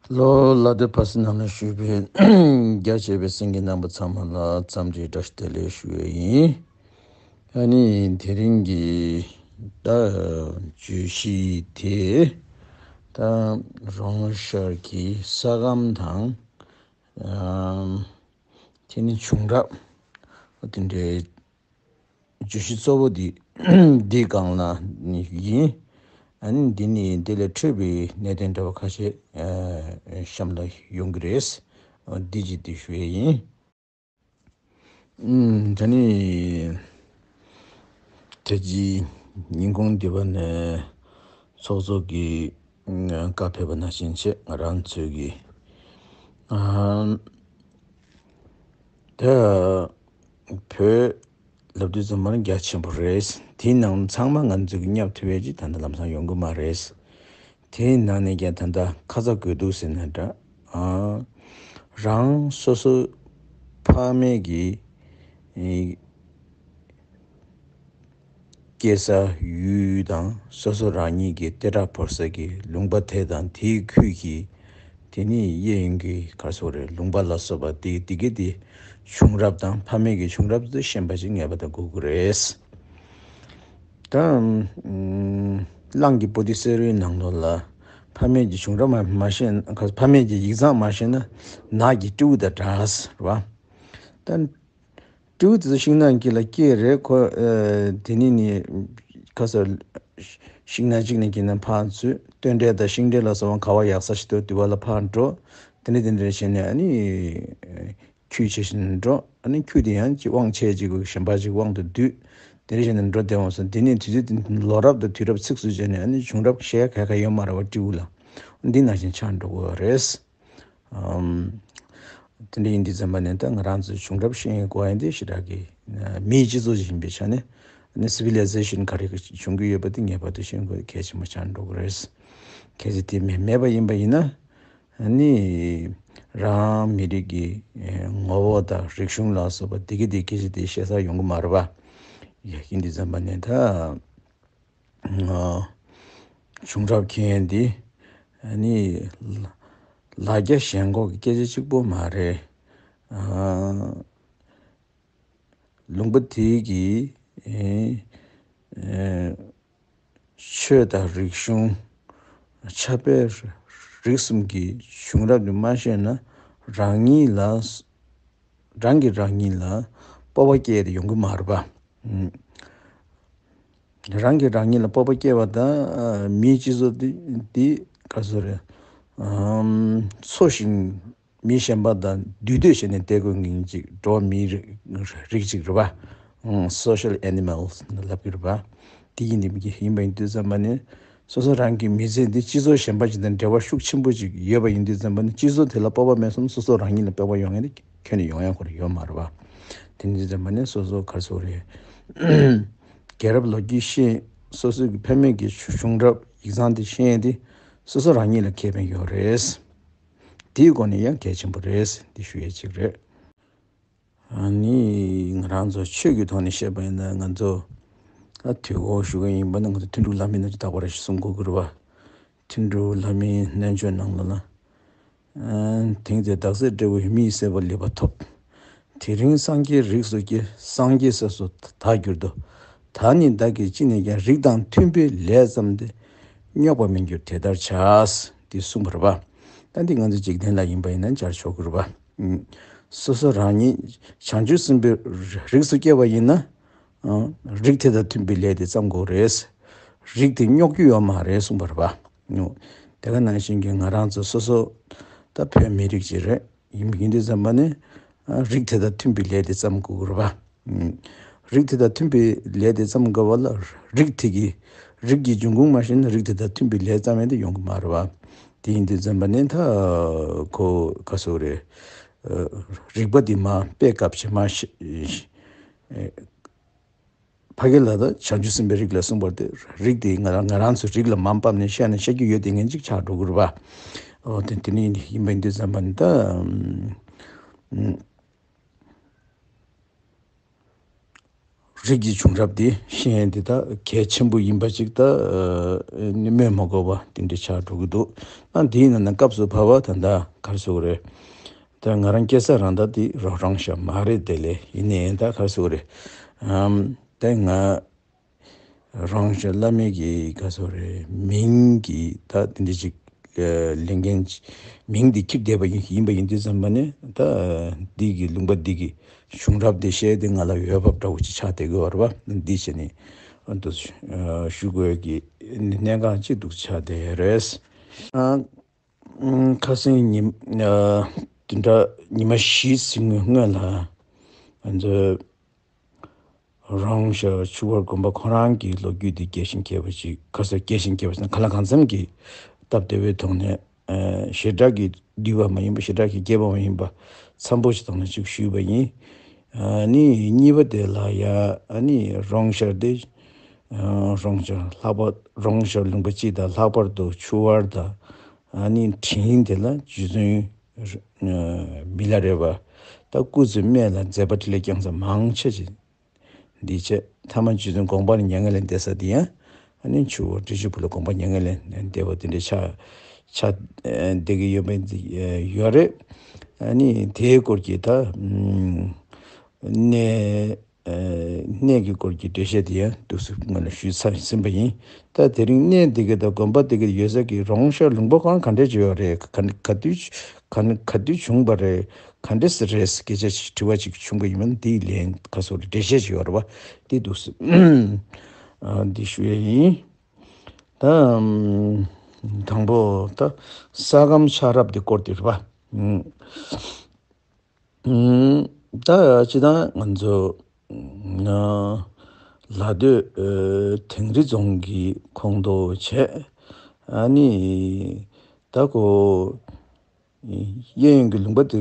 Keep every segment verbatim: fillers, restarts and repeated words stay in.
ལོ་ལ་དེ་ཕ་སི་ནང་ལ་བཞུགས་པའི་རྒྱ་ཆེ་བའི་སེང་གེ་རྣམ་པ་ཚང་མ་ལ་འཚམས་འདྲི་བཀྲ་ཤིས་བདེ་ལེགས་ཞུ་ཡས་ཡིན། ཨ་ནི་དེ་རིང་གི་ད་བརྗོད་གཞི་དེ་ད་རོང་ཤར་གྱི་ས་སྒམ་དང་། ཨམ། དེ་ནི་བྱུང་རབས། དེ་འདྲའི་བརྗོད་གཞི་གཙོ་བོ་འདི་འདིའི་སྒང་ལ་ཡིན། ཨ་ནི་འདི་ནི་དེ་ལས་འཕྲོས་པའི་གནད་དོན་འདྲ་བ་ཁ་ཤས་ཨ་གཤམ་ལ་ཡོང་གི་རེད། འདི་ཅིག་འདི་ཞུ་ཡས་ཡིན། ཨུམ། ད་ནི་ད་ཅི་ཉིན་གུང་འདི་བ་ནས་ཚོགས་གཙོ་གིས་ཨ་བཀའ་ཕེབས་པ་ནང་བཞིན་བྱས། ང་རང་ཚོས་ཀྱི་ཨ་ད་བོད་ལབ་དུས་ཙམ་པ་ནི་རྒྱ་ཆེན་པོ་རེད། དེའི་ནང་ཚང་མ་ང་ཚོས་ཀྱི་བསྙབ་ཐུབ་ཡས་ཅིག་ད་ལྟ་ལམ་སང་ཡོང་གི་མ་རེད། དེའི་ནང་ནས་ཀྱང་ད་ལྟ་ཁ་ཚ་དགོས་གཏུགས་ཟེར་ན་འདྲ། ཨ། རང་སོ་སོ་ཕ་མེས་ཀྱི་ཨེ་སྐྱེས་ས་ཡུལ་དང་སོ་སོ་རང་ཉིད་ཀྱི་ལྟེ་བྲག་བོར་ས་གི་ལུང་པ་དེ་དང་དེའི་ཁུལ་གྱི་དེ་ནི་གཡས་གཡོན་གྱི་ག་རེ་ཟེར་དགོས་རེད། ལུང་པ་ལ་སོགས་པ་དེ་དེ་གའི་དེ་བྱུང་རབས་དང་ཕ་མེས་ཀྱི་བྱུང་རབས་དེ་ཤེས་པ་ཅིག་ངེས་པར་དུ་དགོས་ཀྱི་རེད། ད་ཨམ། གླང་གི་པོ་ཏི་བསེ་རུའི་ནང་ལོགས་ལ་ཕ་མེས་ཀྱི་བྱུང་རབས་མ་མ་ཤེས་ན། ཕ་མེས་ཀྱི་ཡིག་ཚང་མ་ཤེས་ན་ནགས་ཀྱི་སྤྲེའུ་དང་འདྲ་ཟེར་བ། ད་སྤྲེའུ་དེ་ཚོ་ཤིང་ནགས་དཀྱིལ་ལ་སྐྱེས་རེད་ཁོ། ཨ། དེ་ནི་ནི་ཁ་སང་ཤིང་ནགས་གཅིག་ནས་སྐྱེས་ན་ཕར་འཛུལ། སྟོན་འབྲས་དང་ཤིང་འབྲས་ལ་སོགས་པ་ག་བ་ཡག་ས་ཞིག་འདུག་དེ་བ་ལ་ཕར་འགྲོ། དེ་འདྲ་དེ་འདྲ་བྱས་ནས་ཨ་ནི་ཁྱུ་བྱེད་བཞིན་འགྲོ། ཨ་ནི་ཁྱུ་དེ་ཡང་ཅིག་དབང་ཆེ་ཅིག་གཞན་པ་ཅིག་དབང་དུ་བསྡུས། དེ་འདྲ་བྱས་ནས་འགྲོ་བསྡད་འོང་ཙང་། དེ་ནས་དུས་ཚོད་དེ་ལོ་རབས་དང་དུས་རབས་ཚིགས་སུ་བཅད་ནས་ཨ་ནི་བྱུང་རབས་བཤད་ག་ག་ཡོད་མ་རེད་བ། སྤྲེའུ་ལ་འདི་ནང་བཞིན་ཆགས་འགྲོ་གི་རེད། ཨམ། དེ་འདྲ་ཡིན་དུས་ཙམ་པ་ནས་ད་ང་རང་ཚོའི་བྱུང་རབས་ཤེས་ཡོན་དགོས་ཡ་འདི་ཞེ་དྲག་གི་མིའི་སྤྱི་ཚོགས་ཤིག་ཡིན་པའི་ཆ་ནས། ཨ་ནི་སི་བི་ལི་ཛེ་ཤན་ག་རེ་བྱུང་གི་ཡོད་པ་དེ་ངེས་པར་དུ་ཤེས་དགོས་གལ་ཆེན་པོ་ཆགས་འགྲོ་གི་རེད། གལ་སྲིད་དེ་མེད་མེད་པ་ཡིན་པ་ཡིན་ན། ཨ་ནི་རང་མི་རིགས་ཀྱི་ངོ་བོ་དང་རིག་གཞུང་ལ་སོགས་པ་དེ་གི་དེ་སྐད་ཆ་དེ་བཤད་ས་ཡོང་གི་མ་རེད་པ། ཡ། ཡིན་དུས་ཙམ་པ་ནས་ད་བྱུང་རབས་མཁྱེན་ཡས་འདི་ཨ་ནི་ལ་རྒྱ་ཞེན་ཁོག་གི་སྐད་ཆ་གཅིག་པོ་མ་རེད། ཨ། ལུང་པ་དེ་གི་ཨེ་ཨེ་ཆོས་དང་རིག་གཞུང་། ཆབ་དཔལ་རིག་གསུམ་གྱི་བྱུང་རབས་དེ་མ་ཤེས་ན་རང་ཉིད་ལ། རང་གིས་རང་ཉིད་ལ་སྤོབས་པ་སྐྱེས་ཏེ་ཡོང་གི་མ་རེད་པ། ཨུམ། རང་གིས་རང་ཉིད་ལ་སྤོབས་པ་སྐྱེ་བ་དང་། ཨ། མིའི་སྤྱི་ཚོགས་འདི་འདི་ག་རེ་ཟེར་དགོས་རེད། ཨམ། འཚོ་ཞིང་མི་གཞན་པ་དང་འདུས་སྡོད་བྱས་ནས་བསྡད་དགོས་མཁན་ཅིག་འགྲོ་བ་མིའི་རིགས་རིགས་ཅིག་རེད་པ། ཨང་། social animals ལབ་ཀྱི་རེད་པ། དེ་ཡིན་དེ་ཡིན་པ་ཡིན་དུས་ཙམ་པ་ནི། སོ་སོ་རང་གི་མི་ཚེ་འདི་སྤྱི་ཚོགས་གཞན་པ་ཅིག་དང་འབྲེལ་བ་ཤུགས་ཆེན་པོ་ཅིག་ཡོད་པ་ཡིན་དུས་ཙམ་པ་ནི། སྤྱི་ཚོགས་དེ་ལ་སྤོབས་པ་མེད་སོང་ན་སོ་སོ་རང་ཉིད་ལ་སྤོབས་པ་ཡོང་ཡ་དེ་ཁྱོན་ནས་ཡོང་ཡ་ཁོ་རང་ཡོད་མ་རེད་པ། དེ་ཡིན་དུས་ཙམ་པ་ནི་སོ་སོ་ག་རེ་ཟེར་དགོས་རེད། རྒྱལ་རབས་ལོ་རྒྱུས་ཤེས། སོ་སོའི་ཕ་མེས་ཀྱི་བྱུང་རབས་ཡིག་ཚང་དེ་ཤེས་ཡ་དེ་སོ་སོ་རང་ཉིད་ལ་ཁེ་ཕན་ཡོད་རེད། དེའི་སྒོ་ནས་ཡང་གལ་ཆེན་པོ་རེད། འདི་ཞུ་ཡས་གཅིག་རེད། ཨ་ནི་ང་རང་ཚོ་ཆོས་ཀྱི་ཐོག་ནས་བཤད་པ་ཡིན་ན། ང་ཚོ་ད་དུས་འཁོར་ཞུ་གི་ཡིན་པ་ན། ང་ཚོ་ཐུན་དྲུག་བླ་མའི་རྣལ་འབྱོར་དག་པ་རེ་ཞིག་གསུང་དགོས་ཀྱི་རེད་པ། ཐུན་དྲུག་བླ་མའི་རྣལ་འབྱོར་ནང་ལོགས་ལ། ཨ། དེང་འདིར་བདག་སྲིད་འབྲས་བུ་མི་ཡི་སྲིད་པ་ལེགས་པར་ཐོབ། དེ་རིང་སངས་རྒྱས་རིགས་སུ་སྐྱེ། སངས་རྒྱས་སྲས་སུ་བདག་གྱུར་ཏོ། ད་ནི་བདག་གིས་ཅི་ནས་ཀྱང་། རིགས་དང་མཐུན་པའི་ལས་བརྩམས་ཏེ། རྙོག་པ་མི་འགྱུར་དེ་ལྟར་བྱ། འདི་གསུངས་པ་རེད་པ། ད་འདི་ང་ཚོ་འཇིག་རྟེན་ལ་ཡིན་པ་ཡིན་ན་སྦྱར་ཆོག་གི་རེད་པ། ཨུམ། སོ་སོ་རང་ཉིད་བྱང་ཆུབ་སེམས་དཔའི་རིགས་སུ་སྐྱེས་པ་ཡིན་ན། ཨ། རིགས་དེ་དང་མཐུན་པའི་ལས་དེ་བརྩམ་དགོས་རེད། རིགས་དེ་རྙོག་རྒྱུ་ཡོད་མ་རེད་གསུངས་པ་རེད་པ། དེ་ག་ནང་བཞིན་གྱི་ང་རང་ཚོ་སོ་སོ་ད་བོད་མི་རིགས་ཅིག་རེད། ཡིན་ཡིན་དུས་ཙམ་པ་ནི། ཨ། རིགས་དེ་དང་མཐུན་པའི་ལས་དེ་བརྩམ་དགོས་ཀྱི་རེད་པ། ཨུམ། རིགས་དེ་དང་མཐུན་པའི་ལས་དེ་བརྩམ་དགོས་པ་ལ། རིགས་དེ་གི་རིགས་ཀྱི་འབྱུང་ཁུངས་མ་ཤེས་ན་རིགས་དེ་དང་མཐུན་པའི་ལས་བརྩམ་ཡ་དེ་ཡོང་གི་མ་རེད་པ། དེ་ཡིན་དུས་ཙམ་པ་ནི་ད་ཁོ་ག་རེ་ཟེར་དགོས་རེད། ཨ། རིགས་པ་འདི་མར་དཔེ་སྐབས་ཕྱི་མ་ཤེས། ཨེ། ཕ་གི་ལ་ད་བྱང་ཆུབ་སེམས་དཔའི་རིགས་ལ་གསུངས་པ་དེ། རིགས་དེ་ང་རང་ང་རང་ཚོའི་རིགས་ལ་མར་ཕབ་ནས་བཤད་ན་བཤད་རྒྱུ་ཡོད་དེ་ངན་ཅིག་ཆགས་འགྲོ་གི་རེད་པ། འོ་དེ་དེ་ནི་ཡིན་པ་ཡིན་དུས་ཙམ་པ་ནི་ད། ཨུམ། རིགས་ཀྱི་བྱུང་རབས་དེ་ཤེས་ཡས་དེ་ད་གལ་ཆེན་པོ་ཡིན་པ་ཅིག་ད་ཨ་ནི་སྨོས་མ་དགོས་པ་དེ་འདྲ་ཆགས་འགྲོ་གི་འདུག་ཨ་དེའི་ནང་ན་སྐབས་སུ་བབ་པ་ད་ལྟ་ག་རེ་ཟེར་དགོས་རེད། ད་ང་རང་སྐྱེས་ས་རང་ད་དེ་རོང་རོང་ཤར་མ་རེད་དེ་ལས་ཡིན་ནའི་ད་ག་རེ་ཟེར་དགོས་རེད། ཨམ་ད་ང་རོང་ཤར་བླ་མེད་ཀྱི་ག་རེ་ཟེར་དགོས་རེད། མིང་གི་ད་དེ་འདྲ་ཅིག་ལས་འགན་མིང་འདི་འཁྱེར་བསྡད་པ་ཡིན་ཡིན་པ་ཡིན་དུས་ཙམ་པ་ནས་ད་འདི་གི་ལུང་པ་འདི་གི་བྱུང་རབས་འདི་བཤད་དེ་ང་ལ་འོས་འབབ་འདྲ་བོ་ཅིག་ཆགས་བསྡད་ཀྱི་ཡོད་རེད་པ། འདི་བྱས་ནས་འདུག་ཞུ་དགོས་ཀྱི་གནད་འགག་ཅིག་འདུག་ཆགས་བསྡད་ཡོད་རེད། ཨ། ཁ་སང་ཉི་ཨ་དེ་འདྲ་ཉི་མ་བཞི་ཟིན་སྔོན་ལ་ང་ཚོ་རོང་ཤར་ཆུ་བར་དགོན་པ་ཁོ་རང་གི་ལོ་རྒྱུས་དེ་རྒྱས་ཤིང་རྒྱས་པ་ཅིག་ཁ་སང་རྒྱས་ཤིང་རྒྱས་པ་ཅིག་གང་ལ་གང་འཚམ་གྱི་སྟབས་བདེ་བའི་ཐོག་ནས་ཨ་ཞེ་དྲག་གི་བསྡུས་པ་མ་ཡིན་པ་ཞེ་དྲག་གི་རྒྱས་པ་མ་ཡིན་པ་འཚམ་པོ་ཞིག་ཐོག་ནས་ཅིག་ཞུས་པ་ཡིན། ཨ་ནི་གཉིས་པ་དེ་ལ་ཡ་ཨ་ནི་རོང་ཤར་དེ་ཨ་རོང་ཤར་ལྷག་པར་རོང་ཤར་ལུང་པ་སྤྱི་དང་ལྷག་པར་དུ་ཆུ་བར་དང་ཨ་ནི་དྲིན་དེ་ལ་རྗེ་བཙུན་མི་ལ་རས་པ་ད་སྐུ་ཚེ་སྨད་ལ་མཛད་པ་འཕྲིན་ལས་བསྐྱངས་ས་མང་ཆེ་ཅིག་འདི་བྱས་ཐ་མ་རྗེ་བཙུན་དགོངས་པ་མྱ་ངན་ལས་འདས་ས་འདི་ཡང་ཨ་ནི་ཆུ་བོ་ཏྲེ་ཅོ་བོ་ལ་དགོངས་པ་མྱ་ངན་ལས་འདས་པ་དེ་འདྲའི་ཆ་ཆ་བསྡད་ཀྱི་ཡོད་པ་ཡོད་རེད། ཨ་ནི་དེའི་སྐོར་གྱི་ད་གནས་གནས་ཀྱི་སྐོར་གྱི་འགྲེལ་བཤད་དེ་ཡང་འདུག་སེ་སྔོན་ལ་ཞུས་ཚར་ཟིན་པ་ཡིན། ད་དེ་རིང་གནས་འདི་ག་དང་དགོན་པ་འདི་ག་ཡོད་ས་གི་རོང་ཤར་ལུང་པ་ཁོ་རང་ག་འདྲས་ཅིག་ཡོད་རེད། ག་ག་དུས་ག་ག་དུས་བྱུང་བ་རེད། ག་འདྲས་སེ་རེད་སྐད་ཆ་ཞིག་དྲི་བ་ཅིག་བྱུང་བ་ཡིན་ན་འདིའི་ལན་ག་སོགས་འགྲེལ་བཤད་ཅིག་ཡོད་རེད་བ། འདི་འདུག་སེ་ཨ་འདི་ཞུ་ཡས་ཡིན། ད་དང་པོ་ད་ས་ཁམས་ཆགས་རབས་འདི་སྐོར་འདི་རེད་བ། ད་སྤྱིར་བཏང་ང་ཚོ་ལ་སྟོད་དིང་རི་རྫོང་གི་ཁོངས་གཏོགས་བྱས། ཨ་ནི་ད་ཁོ་གཡས་གཡོན་གྱི་ལུང་པ་དེ་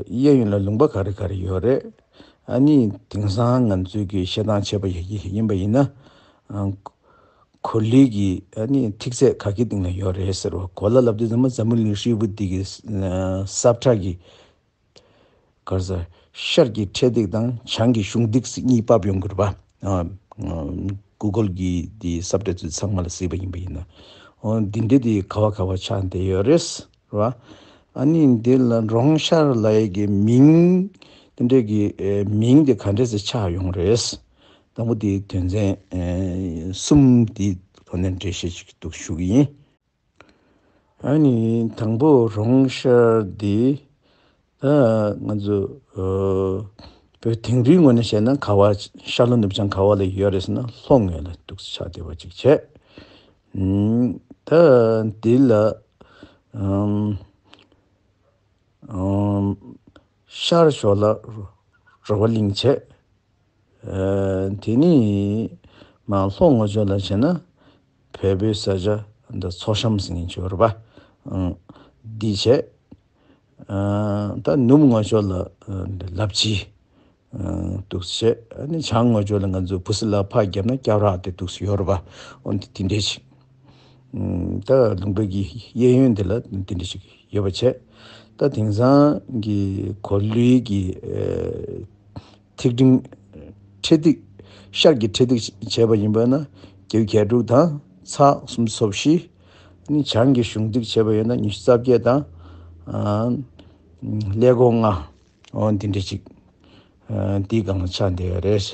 གཡས་གཡོན་ལ་ལུང་པ་ག་རེ་ག་རེ་ཡོད་རེད། ཨ་ནི་དེང་སང་ང་ཚོས་ཀྱི་བཤད་སྟངས་བྱས་པ་ཡིན་པ་ཡིན་ན། གོ་ལའི་གི་ཨ་ནི་ཐིག་ཚད་ག་གི་སྟེང་ལ་ཡོད་རེད་ཟེར་བ། གོ་ལ་ལབ་དུས་ཙམ་པ་འཛམ་བུ་གླིང་ཧྲིལ་པོ་འདི་གི་ས་ཁྲ་གི་ག་རེ་ཟེར་ཤར་གྱི་འཕྲེད་ཐིག་དང་བྱང་གི་གཞུང་ཐིག་གཉིས་ཕབ་ཡོང་གི་རེད་པ། ཨ་ཨ་Google་གི་དེ་སབ་ཊའི་ཊལ་ཚང་མ་ལ་གཟིགས་པ་ཡིན་པ་ཡིན་ན། འོ་འདི་འདྲ་དེ་ག་བ་ག་བ་ཆགས་བསྡད་ཡོད་རེད་རེད་པ། ཨ་ནི་འདི་ལ་རོང་ཤར་ལབ་ཡས་ཀྱི་མིང་དེ་འདྲས་ཀྱི་ཨེ་མིང་དེ་ག་འདྲས་སེ་ཆགས་ཡོང་རེད། དང་པོ་དེའི་དོན་ཚན་ཨེ་གསུམ་དེ་ཐོག་ནས་འགྲེལ་བཤད་ཅིག་འདུག་ཞུ་གི་ཡིན། ཨ་ནི་དང་པོ་རོང་ཤར་འདི་ད་ང་ཚོ་ཨ་བོད་དིང་རིའི་ངོས་ནས་བཤད་ན་ག་བ་ཤར་ལྷོ་ནུབ་བྱང་ག་བ་ལ་ཡོད་རེད་ཟེར་ན་ལྷོ་ངོས་ལ་འདུག་སེ་ཆགས་བསྡད་པ་ཅིག་བྱས། ཨུམ་ད་འདི་ལ་ཨམ་ཨམ་ཤར་ཕྱོགས་ལ་རོ་བ་གླིང་བྱས། ཨ་དེ་ནི་མར་ལྷོ་ངོས་ཕྱོགས་ལ་བྱས་ན་བལ་པོའི་ས་ཆ་འདི་མཚོ་ཤམ་ཟེར་མཁན་ཅིག་ཡོད་རེད་པ། ཨ་འདི་བྱས། ཨ་ད་ནུབ་ངོས་ཕྱོགས་ལ་ཨ་ལབ་ཅི་ཨ་འདུག་སེ་བྱས། ཨ་ནི་བྱང་ངོས་ཕྱོགས་ལ་ང་ཚོ་བུ་སི་ལ་ཕར་བརྒྱབ་ན་སྐྱབས་ར་དེ་འདུག་སེ་ཡོད་རེད་པ། འོ་འདི་དེ་འདྲས་ཅིག་ཨ་ད་ལུང་པ་གི་གཡས་གཡོན་དེ་ལ་དེ་འདྲས་ཅིག་ཡོད་པ་བྱས། ད་དེང་སང་གི་གོ་ལའི་གི་ཨ་ཐིག་ཕྲེང་འཕྲེད་ཐིག་ཤར་གྱི་འཕྲེད་ཐིག་བྱས་པ་ཡིན་པ་ན་བརྒྱད་ཅུ་གྱ་དྲུག་དང་ཚེག་སུམ་ཅུ་སོ་བཞི། ནི་བྱང་གི་གཞུང་ཐིག་བྱས་པ་ཡིན་ན་ཉི་ཤུ་རྩ་བརྒྱད་དང་ཨ་ཀླད་ཀོར་ལྔ། འོ་འདི་འདྲ་ཅིག་ཨ་འདིའི་སྒང་ལ་ཆགས་བསྡད་ཡོད་རེད།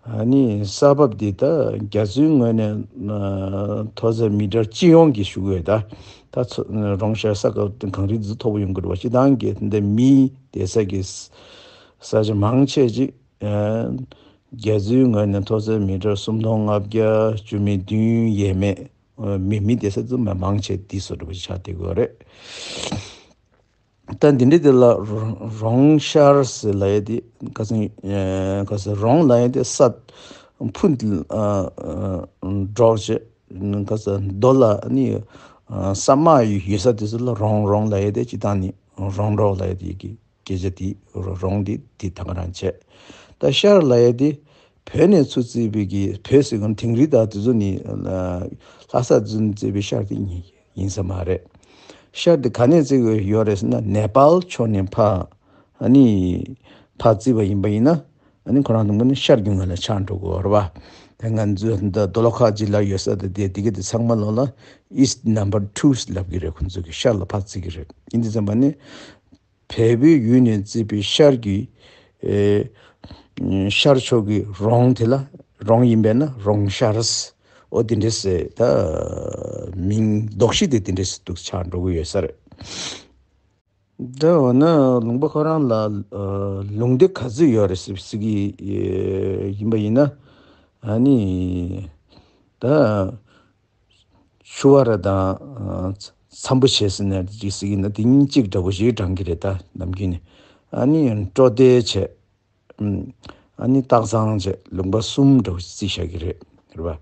ཨ་ནི་ས་བབ་འདི་ད་རྒྱ་མཚོའི་ངོས་ནས་ཨ་མཐོ་ས་མི་ཊར་སྤྱི་ཡོངས་ཀྱི་ཞུ་དགོས་ད། ད་མཚོ་རོང་ཤར་ས་ཁུལ་གངས་རིའི་རྫི་མཐོ་པོ་ཡོང་གི་རེད་པ། སྤྱིར་བཏང་གི་འདི་མི་བསྡད་ས་གི་ས་ཆ་མང་ཆེ་ཅིག་ཨ་རྒྱ་མཚོའི་ངོས་ནས་མཐོ་ས་མི་ཊར་སུམ་སྟོང་ལྔ་བརྒྱ་བཅུ་མེད་བདུན་ཡས་མས། མི་མི་བསྡད་ས་ཚང་མ་མང་ཆེ་འདི་བཟོ་འདྲ་པོ་ཆགས་བསྡད་ཀྱི་ཡོད་རེད། ད་འདི་འདྲ་དེ་ལ་རོང་ཤར་ཟེར་ལབ་ཡས་དེ་ཁ་སང་ཨ་ཁ་སང་རོང་ལབ་ཡས་དེ་ས་ཕུ་ཨ་ཨ་འབྲོག་བྱས་ཁ་སང་རྡོ་ལ་ནི་ཨ་ས་དམའ་ཡོད་ས་དེ་ཚོ་ལ་རོང་རོང་ལབ་ཡས་དེ་སྤྱིར་བཏང་ནི་རོང་འབྲོག་ལབ་ཡས་དེ་གི་སྐད་ཆ་དེ་རོང་དེ་དེ་ད་ག་རང་བྱས། ད་ཤར་ལབ་ཡས་དེ་བོད་ནས་ཚུར་བརྩིས་པའི་གི་བོད་ཟེར་གོ་ནོ་དིང་རི་དང་དེ་ཚོ་ནི་ལྷ་ས་དེ་ཚོ་ནས་བརྩིས་པའི་ཤར་དེ་ཡིན་ཡིན་ས་མ་རེད། ཤར་དེ་ག་ནས་བརྩི་གི་ཡོད་རེད་ཟེར་ན་ནེ་པཱལ་ཕྱོགས་ནས་ཕར་ཨ་ནི་ཕར་བརྩིས་པ་ཡིན་པ་ཡིན་ན་ ཨ་ནི་ཁོ་རང་ལུང་པ་ནི་ཤར་གྱི་ངོས་ལ་ཆགས་འགྲོ་གི་ཡོད་རེད་པ། དེ་ང་ཚོའི་འདི་རྡོ་ལོ་ཁ་ཅིག་ལ་ཡོད་ས་དེ་དེ་དེ་གི་དེ་ཚང་མ་ལོག་ལ་East number two ལབ་ཀྱི་རེད། ཁོ་ཚོ་གི་ཤར་ལ་ཕར་བརྩི་གི་རེད། ཡིན་དུས་ཙམ་པ་ནི་བལ་པོའི་ཡུལ་ནས་བརྩིས་པའི་ཤར་གྱི་ཨེ་ཤར་ཕྱོགས་ཀྱི་རོང་དེ་ལ་རོང་ཡིན་པས་ན་རོང་ཤར། ཨོ་དེ་འདྲས་ཟེར། ད་མིང་འདོགས་གཞི་དེ་དེ་འདྲས་ཟེར་འདུག་ཆགས་འགྲོ་གི་ཡོད་ས་རེད། ད་འོ་ན་ལུང་པ་ཁོ་རང་ལ་ཨ་ལུང་སྡེ་ག་ཚོད་ཡོད་རེད་ཟེར་ཟེར་གི་ཨེ་ཡིན་པ་ཡིན་ན། ཨ་ནི་ད་ཆུ་བར་དང་ཨ་མཚམས་པོ་བྱས་ཟེར་ན་ཅིག་ཟེར་གི་ན། དེ་གཉིས་གཅིག་འདྲ་པོ་ཞིག་བགྲང་གི་རེད། ད་ནམ་རྒྱུན་ནས་ཨ་ནི་སྤྲོ་བདེ་བྱས། ཨ་ནི་སྟག་ཚང་བྱས། ལུང་པ་གསུམ་འདྲ་པོ་ཞིག་བརྩིས་བཞག་གི་རེད། རེད་པ།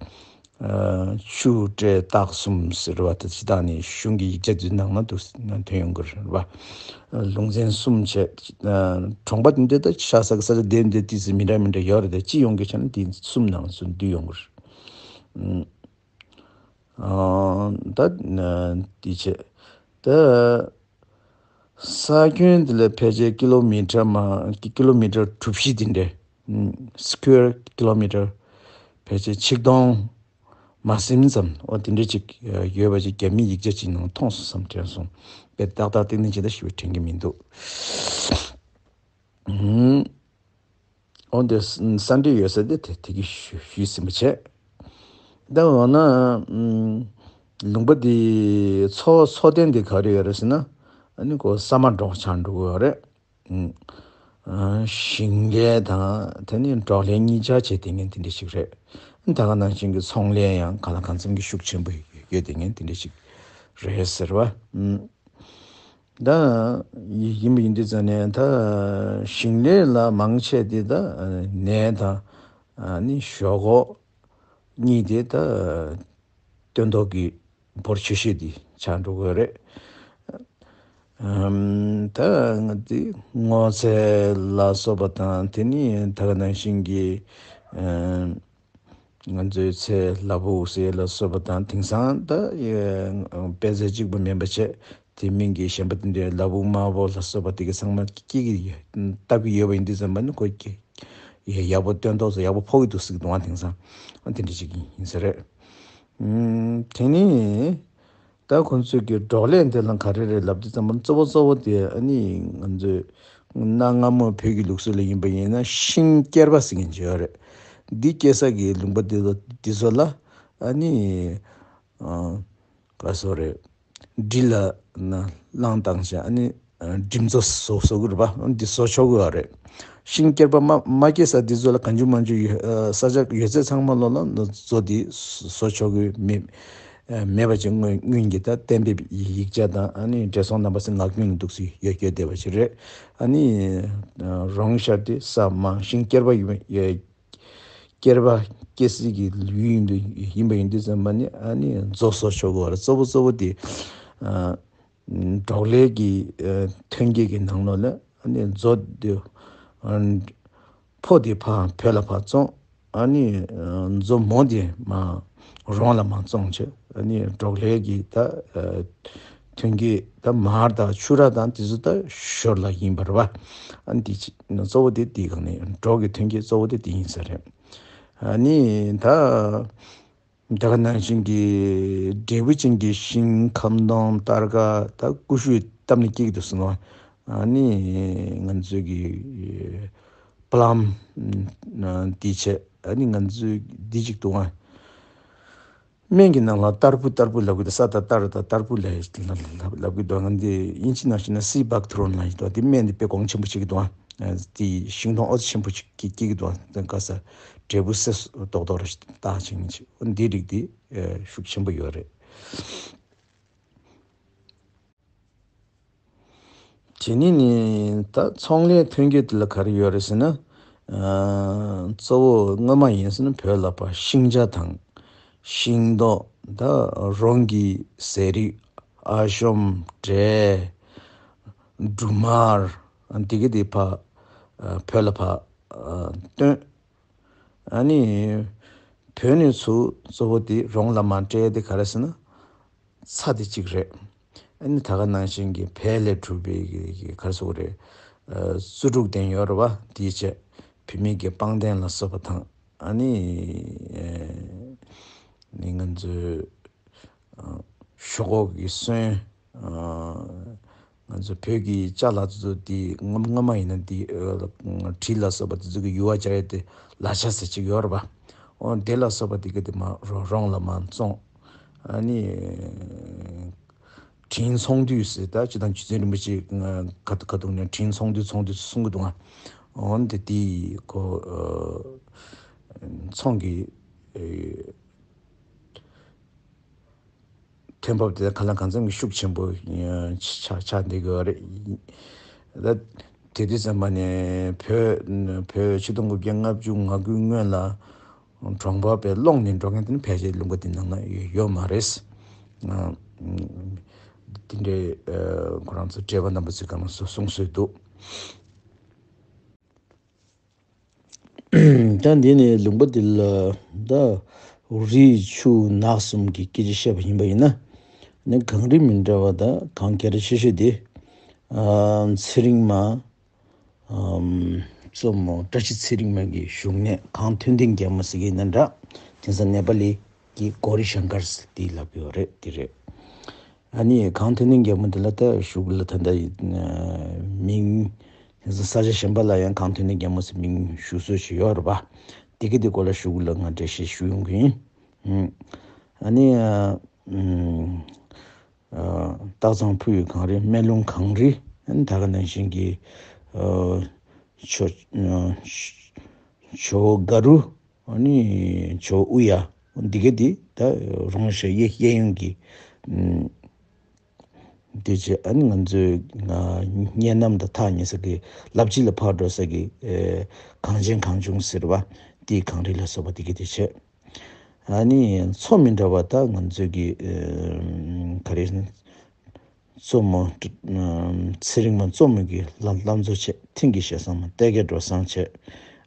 ཨ་ཆུ་སྤྲེལ་སྟག་གསུམ་ཟེར་བ་དེ་སྤྱིར་བཏང་ནས་གཞུང་གི་ཡིག་ཆ་དེ་ནང་ན་འདུག་ན་ཐོན་ཡོང་གི་རེད་པ། ལུང་ཚན་གསུམ་བྱས། ཨ་གྲོང་པ་འདི་ད་ཆགས་ས་གི་ས་ཆ་དེ་འདི་ཏི་སི་མི་འདྲ་མི་འདྲ་ཡོད་རེད་དེ། སྤྱི་ཡོངས་ཀྱི་ཆ་ནས་དེ་གསུམ་ནང་ཚུད་འདུས་ཡོང་གི་རེད། ཨ་ད་དེ་བྱས། ད་ས་ཁྱོན་འདི་ལ་ཕལ་ཆེར་ཀི་ལོ་མི་ཊར་མ་ཀི་ལོ་མི་ཊར་གྲུ་བཞི་དེ་འདྲས། square kilometre ཕལ་ཆེར་ཆིག་སྟོང་མ་ཟིན་ཙམ། འོ་དེ་འདྲས་ཅིག་ཡོད་པ་ཅིག་རྒྱ་མིའི་ཡིག་ཆ་ཅིག་ནང་མཐོང་སོང་བསམ་དྲན་སོང་། དཔེ་ཏག་ཏག་ཏིག་ཏིག་ཅིག་ད་ཞུ་བ་དྲན་གྱི་མི་འདུག་འོ་དེ་ས་འདྲེས་ཡོད་ས་དེ་དེ་དེ་གི་ཞུ་ཞུས་ཟིན་པ་བྱས། ད་འོ་ན་ལུང་པ་འདི་མཚོ་མཚོ་རྟེན་འདི་ག་རེ་ཡོད་རེད་ཟེར་ན། ཨ་ནི་ཁོ་ས་མ་འབྲོག་ཆགས་འགྲོ་གི་ཡོད་རེད། ཨ་ཞིང་ལས་དང་དེ་ནི་འབྲོག་ལས་གཉིས་ཆ་བྱས་དེ་ངན་དེ་འདྲ་ཞིག་རེད། ད་ག་ནང་བཞིན་གྱི་ཚོང་ལས་ཡང་གང་ལ་གང་འཚམ་གྱི་ཤུགས་ཆེན་པོ་ཡོད་དེ་ངན་དེ་འདྲ་ཞིག་རེད་ཟེར་བ། ད་ཡིན་པ་ཡིན་དུས་ཙང་ནས་ད་ཞིང་ལས་ལ་མང་ཆེ་དེ་ད་ནས་དང་ནི་ཞོག་ཁོག་གཉིས་དེ་ད་སྟོན་ཐོག་གི་འབོར་ཆེ་ཤོས་དེ་ཆགས་འགྲོ་གི་རེད། ཨམ་ད་ང་ཚོའི་སྔོ་ཚལ་ལ་སོགས་པ་དང་། དེ་ནི་ད་ག་ནང་བཞིན་གྱི་ཨམ་ང་ཚོའི་ཚལ་ལ་ཕུག་ཟེར་ལ་སོགས་པ་དང་། དེང་སང་ད་ཨེ་དཔེ་ཚད་གཅིག་པ་མིན་པ་བྱས། དེ་མིན་གྱི་གཞན་པ་དེ་འདྲའི་ལ་ཕུག་དམར་པོ་ལ་སོགས་པ་དེ་གི་ཚང་མ་སྐྱེ་གི་ཡོད། བཏབ་ཀྱི་ཡོད་པ་ཡིན་དུས་ཙམ་པ་ནི་ཁོ་སྐྱེ་ཡག་པོ་སྟོན་ཐོག་ཚོ་ཡག་པོ་ཕོག་གི་འདུག་ཟེར་གི་འདུག་ཨ། དེང་སང་ཨ་དེ་འདྲ་ཅིག་ཡིན་ས་རེད། ཨུམ་དེ་ནི་ད་ཁོང་ཚོས་ཀྱི་འབྲོག་ལས་འདི་ལ་ག་རེ་རེད་ལབ་དུས་ཙམ་པ་གཙོ་བོ་གཙོ་བོ་དེ་ཨ་ནི་ང་ཚོས་གནའ་སྔ་མོ་བོད་ཀྱི་ལུགས་སྲོལ་ལ་ཡིན་པ་ཡིན་ན་ཤིང་སྐྱེར་པ་ཟེར་མཁན་ཅིག་ཡོད་རེད། འདི་སྐྱེ་ས་གི་ལུང་པ་འདི་ཚོ་འདི་ཚོ་ལ་ཨ་ནི་ཨ་ག་སོ་རེད། འབྲི་ལ་ན་བླངས་བཏང་བྱས་ཨ་ནི་འབྲི་མཛོ་བཟོ་བཟོ་གི་རེད་པ། འདི་བཟོ་ཆོག་གི་ཡོད་རེད། ཤིང་སྐྱེར་པ་མ་མ་སྐྱེས་ས་འདི་ཚོ་ལ་གང་བྱུང་མང་བྱུང་ཡོད་ས་ཆ་ཡོད་ཚད་ཚང་མ་ལོ་ལ་མཛོ་འདི་བཟོ་ཆོག་གི་མེད། མེད་པ་ཅིག་སྔོན་སྔོན་གྱི་ད་གཏན་འབེབས་ཡིག་ཆ་དང་ཨ་ནི་བགྲེས་སོང་རྣམ་པ་ཚོའི་ངག་རྒྱུན་ལ་འདུག་སེ་ཡོད་སྐྱོ་བསྡད་པ་ཞིག་རེད། ཨ་ནི་རོང་ཤར་དེ་ས་མང་ཤིང་སྐྱེར་པ་ཡོད། སྐྱེར་པ་སྐྱེ་སྲིད་ཀྱི་ཡུལ་ཡིན་དུས་ཡིན་པ་ཡིན་དུས་ཙམ་པ་ནི་ཨ་ནི་མཛོ་བཟོ་ཆོག་གི་རེད། གཙོ་བོ་གཙོ་བོ་དེ་ཨ་འབྲོག་ལས་ཀྱི་ཨ་ཐོན་སྐྱེད་ཀྱི་ནང་ལོགས་ལ་ཨ་ནི་མཛོ་དེ་ཨ་ཕོ་དེ་ཕར་བོད་ལ་ཕར་བཙོང་། ཨ་ནི་ཨ་མཛོ་མོ་དེ་མར་རོང་ལ་མར་བཙོང་བྱས། ཨ་ནི་འབྲོག་ལས་ཀྱི་ད་ཨ་ཐོན་སྐྱེད་ད་མར་དང་ཕྱུར་ར་དང་དེ་ཚོ་ད་ཞོར་ལ་ཡིན་པ་རེད་པ། ཨ་ནི་དེ་ཅི་གཙོ་བོ་དེ་དེའི་སྒང་ནས་འབྲོག་གི་ཐོན་སྐྱེད་གཙོ་བོ་དེ་དེ་ཡིན་ས་རེད། ཨ་ནི་ད་ད་ག་ནང་བཞིན་གྱི་འབྲས་བུ་ཅན་གྱི་ཤིང་ཁམ་སྡོང་སྟར་ཀ་ད་ཀུ་ཤུ་བཏབ་ནས་སྐྱེ་གི་འདུག་ཟེར་ནོ། ཨ་ནི་ང་ཚོའི་གི་པ་ལམ་དེ་བྱས། ཨ་ནི་ང་ཚོའི་འདི་གཅིག་འདུག་ཨ། སྨན་གྱི་ནང་ལ་སྟར་བུ་སྟར་བུ་ལབ་གི་འདུག་ས་དང་སྟར་དང་སྟར་བུ་ལབ་ལབ་གི་འདུག་ང་འདི་དབྱིན་ཇི་ནང་བཤད་ན་སི་བྷག་ཐུ་རོན་ལབ་ཀྱི་འདུག་འདི་སྨན་འདི་དཔེ་གོང་ཆེན་པོ་བྱེད་ཀྱི་འདུག་ཨ། འདི་ཤིང་སྡོང་ཨོ་ཙི་ཆེན་པོ་ཅིག་སྐྱེ་སྐྱེ་གི་འདུག་ཨ། ག་ས་འབྲས་བུ་སེ་ཏོག་ཏོག་རེ་བཏགས་བྱེད་མཁན་ཅིག་འདི་རིགས་འདི་ཤུགས་ཆེན་པོ་ཡོད་རེད། དེ་ནས་ནི་ད་ཚོང་ལས་ཐོན་སྐྱེད་དེ་ལ་ག་རེ་ཡོད་རེད་ཟེར་ན། ཨ་གཙོ་བོ་སྔོན་མ་ཡིན་ཟེར་ན་བོད་ལ་ཕར་ཤིང་ཆ་དང་ཤིང་ཏོག་ད་རོང་གི་ཟས་རིགས་ཨ་ཤོམ་འབྲས་འབྲུ་མར་འདི་ག་དེ་ཕར་ཨ་བོད་ལ་ཕར་ཨ་བཏོན། ཨ་ནི་བོད་ནས་ཚུར་གཙོ་བོ་དེ་རོང་ལ་མར་སྤྲད་དེ་ག་རེ་ཟེར་ན་ཚྭ་དེ་གཅིག་རེད། ཨ་ནི་ད་ག་ནང་བཞིན་གྱི་བལ་ལས་གྲུབ་པའི་གི་གི་ག་རེ་ཟེར་དགོས་རེད། ཨ་བཙོ་བཀྲུ་ལྡན་ཡོད་རེད་པ། དེའི་ཆེད་ བུད་མེད་ཀྱི་པང་གདན་ལ་སོགས་པ་དང་། ཨ་ནི་ཨེ་ནི་ང་ཚོའི་ཨ་ཤོག་ཁོག་གི་སོན། ཨ་ང་ཚོ་བོད་ཀྱི་ཅ་ལག་ཚོ་དེ་སྔ་སྔ་མ་ཡིན་ན་དེ་ཨ་གྲི་ལ་སོགས་པ་དེ་ཚོ་གི་ཡུ་བ་སྦྱར་ཡས་དེ་ལག་ཆ་ཟེར་གཅིག་ཡོད་རེད་པ། འོ་དེ་ལ་སོགས་པ་དེ་གི་དེ་མར་རོ་རོང་ལ་མར་བཙོང་། ཨ་ནི་དྲིན་ཚོང་དུས་ཟེར། ད་སྤྱིར་བཏང་རྗེ་བཙུན་རིན་པོ་ཆེ་ཁ་ཁ་ཐུག་ནས་དྲིན་ཚོང་དུས་ཚོང་དུས་གསུང་གི་འདུག་ང་། འོ་འདི་དེ་ཁོ་ཨ་ཚོང་གི་ཨེ་ཐོན་འབབ་དེ་གང་ལ་གང་འཚམ་གྱི་ཤུགས་ཆེན་པོ་ཆགས་ཆགས་བསྡད་ཀྱི་ཡོད་རེད། ད་དེ་དུས་ཙམ་པ་ནས་བོད་བོད་ཆིག་སྟོང་དགུ་བརྒྱ་ལྔ་བཅུ་ང་དགུའི་སྔོན་ལ་གྲོང་པ་བའི་སློང་ནས་འགྲོ་མཁན་དེ་ནི་ཕལ་ཆེར་ལུང་པ་དེ་ནང་ན་ཡོད་མ་རེད། ཨ་དེ་འདྲའི་ཨ་ཁོ་རང་ཚོ་བགྲེས་པ་རྣམ་པ་ཚོས་གང་གསུང་གསུང་སྲོལ་འདུག། ད་འདི་ནི་ལུང་པ་འདི་ལ་ད་རི་ཆུ་ནགས་གསུམ་གྱི་སྐད་ཆ་བཤད་པ་ཡིན་པ་ཡིན་ན། ནི་གངས་རི་མི་འདྲ་བ་དང་གངས་གལ་ཆེ་ཤོས་དེ་ཨ་ཚེ་རིང་མ། ཨམ་གཙོ་མོ་བཀྲ་ཤིས་ཚེ་རིང་མ་གི་བཞུགས་གནས་གངས་མཐོན་ལྡིང་རྒྱལ་མོ་ཟེར་གྱི་ཡིན་ན་འདྲ། དེང་སང་ནེ་པ་ལི་གི་གོ་རི་ཤང་ཀར་ཟེར་དེ་ལབ་ཡོད་རེད། དེ་རེད། ཨ་ནི་གངས་མཐོན་ལྡིང་རྒྱལ་མོ་དེ་ལ་ད་གཞུག་ལ་ད་ལྟ་ཡི་མིང་། ས་ཆ་གཞན་པ་ལ་ཡང་གངས་མཐོན་ལྡིང་རྒྱལ་མོ་ཟེར་མིང་ཞུ་སྲོལ་ཞིག་ཡོད་རེད་པ། དེ་གི་དེ་སྐོར་ལ་གཞུག་ལ་ང་འགྲེལ་བཤད་ཞུ་ཡོང་གི་ཡིན། ཨ་ནི་ཨ་སྟག་ཚང་ཕུ་ཡི་གངས་རི་སྨན་ལུང་གངས་རི། ཨ་ནི་ད་ག་ནང་བཞིན་གྱི་ཨ་ཇོ་ཇོ་བོ་དགའ་རུ། ཨ་ནི་ཇོ་བོ་དབུ་ཡ། འདི་ག་འདི་ད་རོང་ཞྭ་གཡས་གཡས་གཡོན་གྱི་ཨམ་དེ་བྱས། ཨ་ནི་ང་ཚོའི་ང་གཉའ་ནམ་དང་ཐག་ཉེ་ས་གི་ལབ་ཅི་ལ་ཕར་འགྲོ་ས་གི་ཨེ་གངས་ཅན་གངས་ལྗོངས་ཟེར་བ་དེའི་གངས་རི་ལ་སོགས་པ་དེ་ག་དེ་བྱས། ཨ་ནི་མཚོ་མི་འདྲ་བ་ད་ང་ཚོའི་གི་ཨེ་ག་རེ་ཟེར་ན། གཙོ་མོ་ཚེ་རིང་མ་གཙོ་མོ་གི་བླ་བླ་མཚོ་བྱས། མཐིང་གི་ཞལ་བཟང་མ་གཏེར་གྱི་འགྲོ་སོང་བྱས།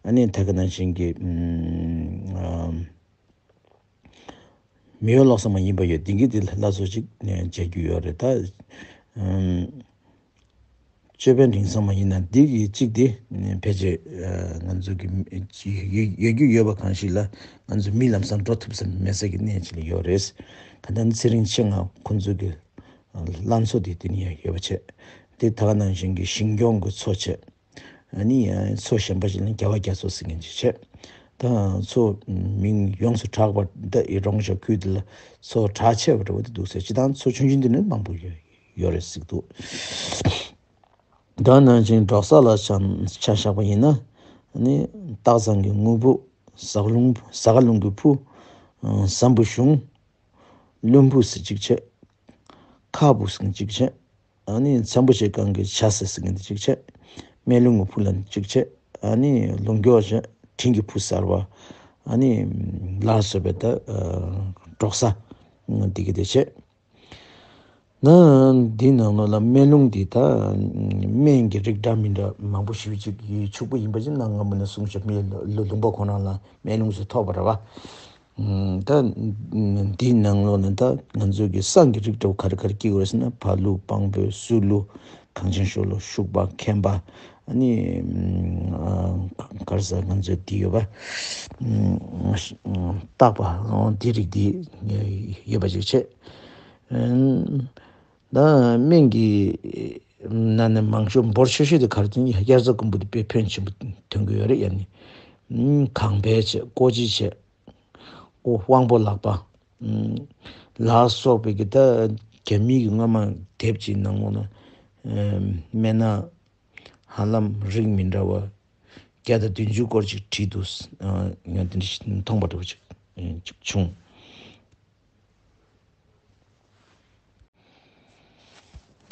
ཨ་ནི་ད་ག་ནང་བཞིན་གྱི་ཨམ་མི་ཡོ་ལོག་ས་མ་ཡིན་པ་ཡོད། འདི་གི་དེ་ལ་སོགས་ཅིག་མཇལ་རྒྱུ་ཡོད་རེད། ད་ཨམ་ཅོད་པན་དིང་སང་མ་ཡིན་ན་འདི་གི་གཅིག་དེ་ཕལ་ཆེར་ང་ཚོ་གི་ཡོད་ཡོད་རྒྱུ་ཡོད་པ་གང་ཞིག་ལ་ང་ཚོ་མི་ལམ་སང་འགྲོ་ཐུབ་ས་མེད་ས་གི་གནས་ཅིག་ལ་ཡོད་རེད། ག་ད་ཚེ་རིང་མཆེད་ལྔ་ཁོ་ཚོ་གི་བླ་མཚོ་དེ་དེ་ནི་ཡང་ཡོད་པ་བྱས། དེ་ད་ག་ནང་བཞིན་གྱི་ཞིང་སྐྱོང་གི་མཚོ་བྱས། ཨ་ནི་ཡང་མཚོ་གཞན་པ་ཞིག་ལ་རྒྱལ་བ་རྒྱ་མཚོ་ཟེར་མཁན་ཅིག་བྱས། ད་མཚོ་མིང་ཡོངས་སུ་གྲགས་པ་འདི་ཨི་རོང་ཞབས་ཁུལ་འདི་ལ་མཚོ་གྲགས་ཆེ་བ་འདྲ་བོ་དེ་འདུག་ཟེར། སྤྱིར་བཏང་མཚོ་ཆུང་ཆུང་འདི་ནི་མང་པོ་ཡོད་ཡོད་རེད་ཟེར་གྱི་འདུག། ད་ནང་བཞིན་འབྲོག་ས་ལ་ཆ་ཆ་བཞག་པ་ཡིན་ན། ཨ་ནི་སྟག་ཚང་གི་དངོས་པོ། ཟ་ཀ་ལུང་ཟ་ཀ་ལུང་གི་ཕུ། ཨ་ཟམ་བུ་གཞུང་། བློན་ཕུ་ཟེར་གཅིག་བྱས། ཁ་བུ་ཟེར་གཅིག་བྱས། ཨ་ནི་ཚན་པོ་ཆེ་གང་གི་བྱ་ཟེར་ཟེར་མཁན་དེ་གཅིག་བྱས། སྨན་ལུང་གི་ཕུ་ལ་གཅིག་བྱས། ཨ་ནི་ལུང་སྐྱོར་བྱས། དྲིན་གྱི་ཕུ་གསར་བ། ཨ་ནི་ལ་སོགས་པའི་ད་ཨ་འབྲོག་ས་འདི་གི་དེ་བྱས། ན་འདི་ནང་ལོགས་ལ་སྨན་ལུང་འདི་ད་སྨན་གྱི་རིགས་འདྲ་མི་འདྲ་མང་པོ་ཞེ་པོ་ཅིག་ཡོད། ཕྱུག་པོ་ཡིན་པ་ཅིག་གནའ་སྔ་མོ་ནས་གསུངས་བཞག་མི་ལུ་ལུང་པ་ཁོ་རང་ལ་སྨན་ལུང་ཚོ་ཐོབ་པ་རེད་བ། ད་འདིའི་ནང་ལོགས་ནས་ད་ང་ཚོ་གི་བསང་གི་རིགས་འདྲ་བོ་ག་རེ་ག་རེ་སྐྱེ་དགོས་རེད་ཟེར་ན། བ་ལུ། སྤང་སྤོས། སུ་ལུ། གངས་ཅན་ཤོ་ལོ། ཤུག་པ། མཁན་པ། ཨ་ནི་ཨ་ག་རེ་ཟེར། ང་ཚོའི་འདི་ཡོད་པ། སྟག་པ། འོ་འདི་རིགས་འདི་ཡོད་པ་ཅིག་བྱས། ད་སྨན་གྱི་ནང་ནས་མང་ཤོས་འབོར་ཆེ་ཤོས་དེ་ག་རེ་ཐོན། དབྱར་རྩྭ་དགུན་འབུ་དེ་དཔེ་ཕོན་ཆེན་པོ་ཐོན་གྱི་ཡོད་རེད། ཡ་ནི་གངས་བལ་བྱས། ཀོ་ཅི་བྱས། ཨོ་དབང་པོ་ལག་པ། ཨམ་ལ་སོགས་པའི་གི་ད་རྒྱ་མི་གི་སྔ་མ་དེབ་ཅིག་ནང་ལོགས་ན་ཨམ་སྨན་སྣ་ཧ་ལམ་རིགས་མི་འདྲ་བ་བརྒྱ་དང་བདུན་ཅུ་སྐོར་ཅིག་བྲིས་འདུག། ཨ་ཡང་དེ་འདྲ་ཞིག་མཐོང་པ་འདྲ་བོ་ཅིག་ཨ་ཅིག་བྱུང་།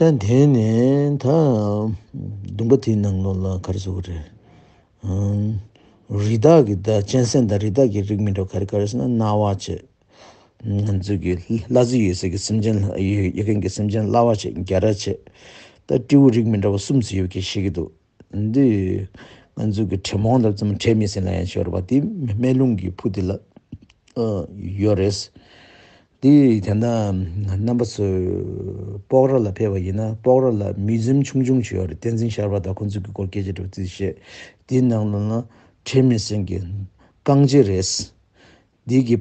ད་དེ་ནས་ད་བདུན་པ་དེའི་ནང་ལོགས་ལ་ག་རེ་ཟེར་དགོས་རེད། ཨང་། རི་དྭགས་ཀྱི་ད་གཅན་གཟན་དང་རི་དྭགས་ཀྱི་རིགས་མི་འདྲ་བ་ག་རེ་ག་རེ་ཟེར་ན། གནའ་བ་བྱས། ང་ཚོ་གི་གླ་རྩི་ཡོད་སའི་གི་སེམས་ཅན་ཡོད་ཡོད་མཁན་གྱི་སེམས་ཅན་གླ་བ་བྱས། རྒྱ་ར་བྱས། ད་སྤྲེའུ་རིགས་མི་འདྲ་བ་གསུམ་ཙམ་ཡོད་མཁན་ཤེས་ཀྱི་འདུག། འདི་ང་ཚོ་གི་དྲེད་མོང་ལབ་ཙམ་དྲེད་མི་ཟེར་ན་ཡང་ཤོར་བ་དེ་སྨན་ལུང་གི་ཕུ་དེ་ལ་ཨ་ཡོད་རེད། དེ་ད་ལྟ་རྣམ་པ་ཚོས་སྤོག་ར་ལ་ཕེབས་པ་ཡིན་ན། སྤོག་ར་ལ་མིའུ་ཛིམ་ཆུང་ཆུང་ཅིག་ཡོད་རེད། བསྟན་འཛིན་ཤར་པ་དང་ཁོང་ཚོ་གི་སྐོར་སྐད་ཆ་འདྲ་བོ་ཅིག་བཤད། དེའི་ནང་ལོགས་ན་ ཁྲེལ་མེད་སེང་གེ་རྐང་རྗེས་རེད། འདི་གི་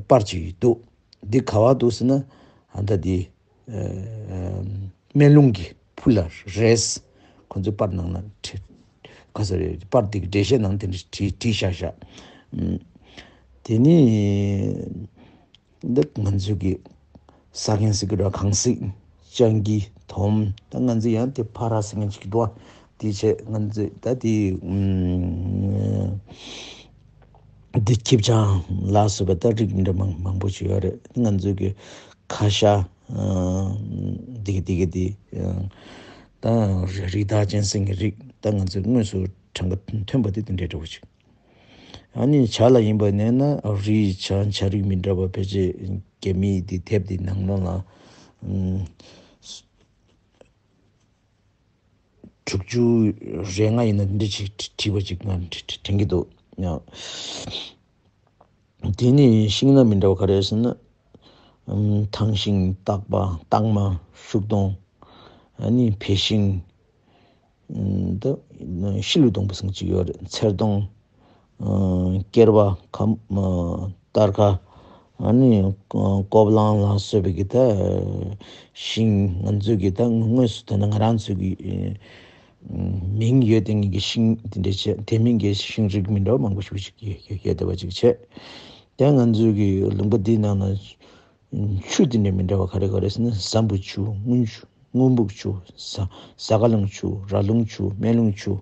པར་ཅིག་འདུག་འདི་ག་བ་འདུག་ཟེར་ན། ཨ་ད་འདི་སྨན་ལུང་གི་ཕུ་ལ་རེད། ཁོ་ཚོའི་པར་ནང་ན་ཁྲེལ་ག་ས་རེད། པར་འདི་གི་འགྲེལ་བཤད་ནང་དེ་འདྲ་བྲིས་བྲིས་བཞག་བཞག་དེ་ནི། འདི་ང་ཚོའི་གི་ས་གན་ཟེར་གི་ར་གངས་གཟིག་སྤྱང་ཀི་དོམ། ད་ང་ཚོ་ཡང་དེ་ཕ་ར་ཟེར་མཁན་ཅིག་འདུག་དེ་བྱས་ང་ཚོས་ད་དེ་འདི་ཁྱི་སྤྱང་ལ་སོགས་པ་ད་རིགས་འདྲ་མང་མང་པོ་ཅིག་ཡོད་རེད། ང་ཚོའི་གི་ཁ་ཤ་འདི་གི་འདི་གི་འདི་ད་རི་དྭགས་ཅན་ཟེར་མཁན་རིགས། ད་ང་ཚོས་དངོས་སུ་གྲངས་ཀ་ཐོན་པ་དེ་དེ་འདྲའི་འདྲ་བོ་ཅིག་ཨ་ནི་བྱ་ལ་ཡིན་པ་ནས་ན་རི་བྱ་བྱ་རིགས་མི་འདྲ་བ་ཕལ་ཆེར་རྒྱ་མིའི་དེ་དེབ་དེ་ནང་ལོགས་ལ་དྲུག་ཅུ་རེ་ལྔ་ཡིན་ན་འདི་འདྲ་ཅིག་བྲིས་པ་ཅིག་ང་དྲན་གྱི་འདུག་དེ་ནི་ཤིང་སྣ་མི་འདྲ་བ་ག་རེ་ཟེར་ན། ཐང་ཤིང་སྟག་པ་སྟག་མ་ཤུག་སྡོང་ཨ་ནི་བེ་ཤིང་། ད་ཤི་ལུ་སྡོང་པོ་ཟེར་གཅིག་ཡོད་རེད། ཚེར་སྡོང་། སྐྱེར་བ་ཁམ། སྟར་ཁ། ཨ་ནི་ཀོབ་ལང་ལ་སོགས་པའི་གི་ད་ཤིང་ང་ཚོའི་གི་ད་དངོས་སུ་ད་ནི་ང་རང་ཚོའི་གི་མིང་ཡོད་དེ་ངེད་ཀྱི་ཤིང་དེ་འདྲ་བྱས་དེ་མིན་གྱི་ཤིང་རིགས་མི་འདྲ་བ་མང་པོ་ཞིག་ཡོད་བསྡད་པ་ཅིག་བྱས། དེ་ང་ཚོའི་གི་ལུང་པ་འདིའི་ནང་ན་ཆུ་དེ་འདྲ་མི་འདྲ་བ་ག་རེ་ག་རེ་ཟེར་ན་ཟམ་བུ་ཆུ་སྔོན་ཆུ། སྔོན་སྦུག་ཆུ། ཟ་ཟ་ཁ་ལུང་ཆུ། ར་ལུང་ཆུ། སྨན་ལུང་ཆུ།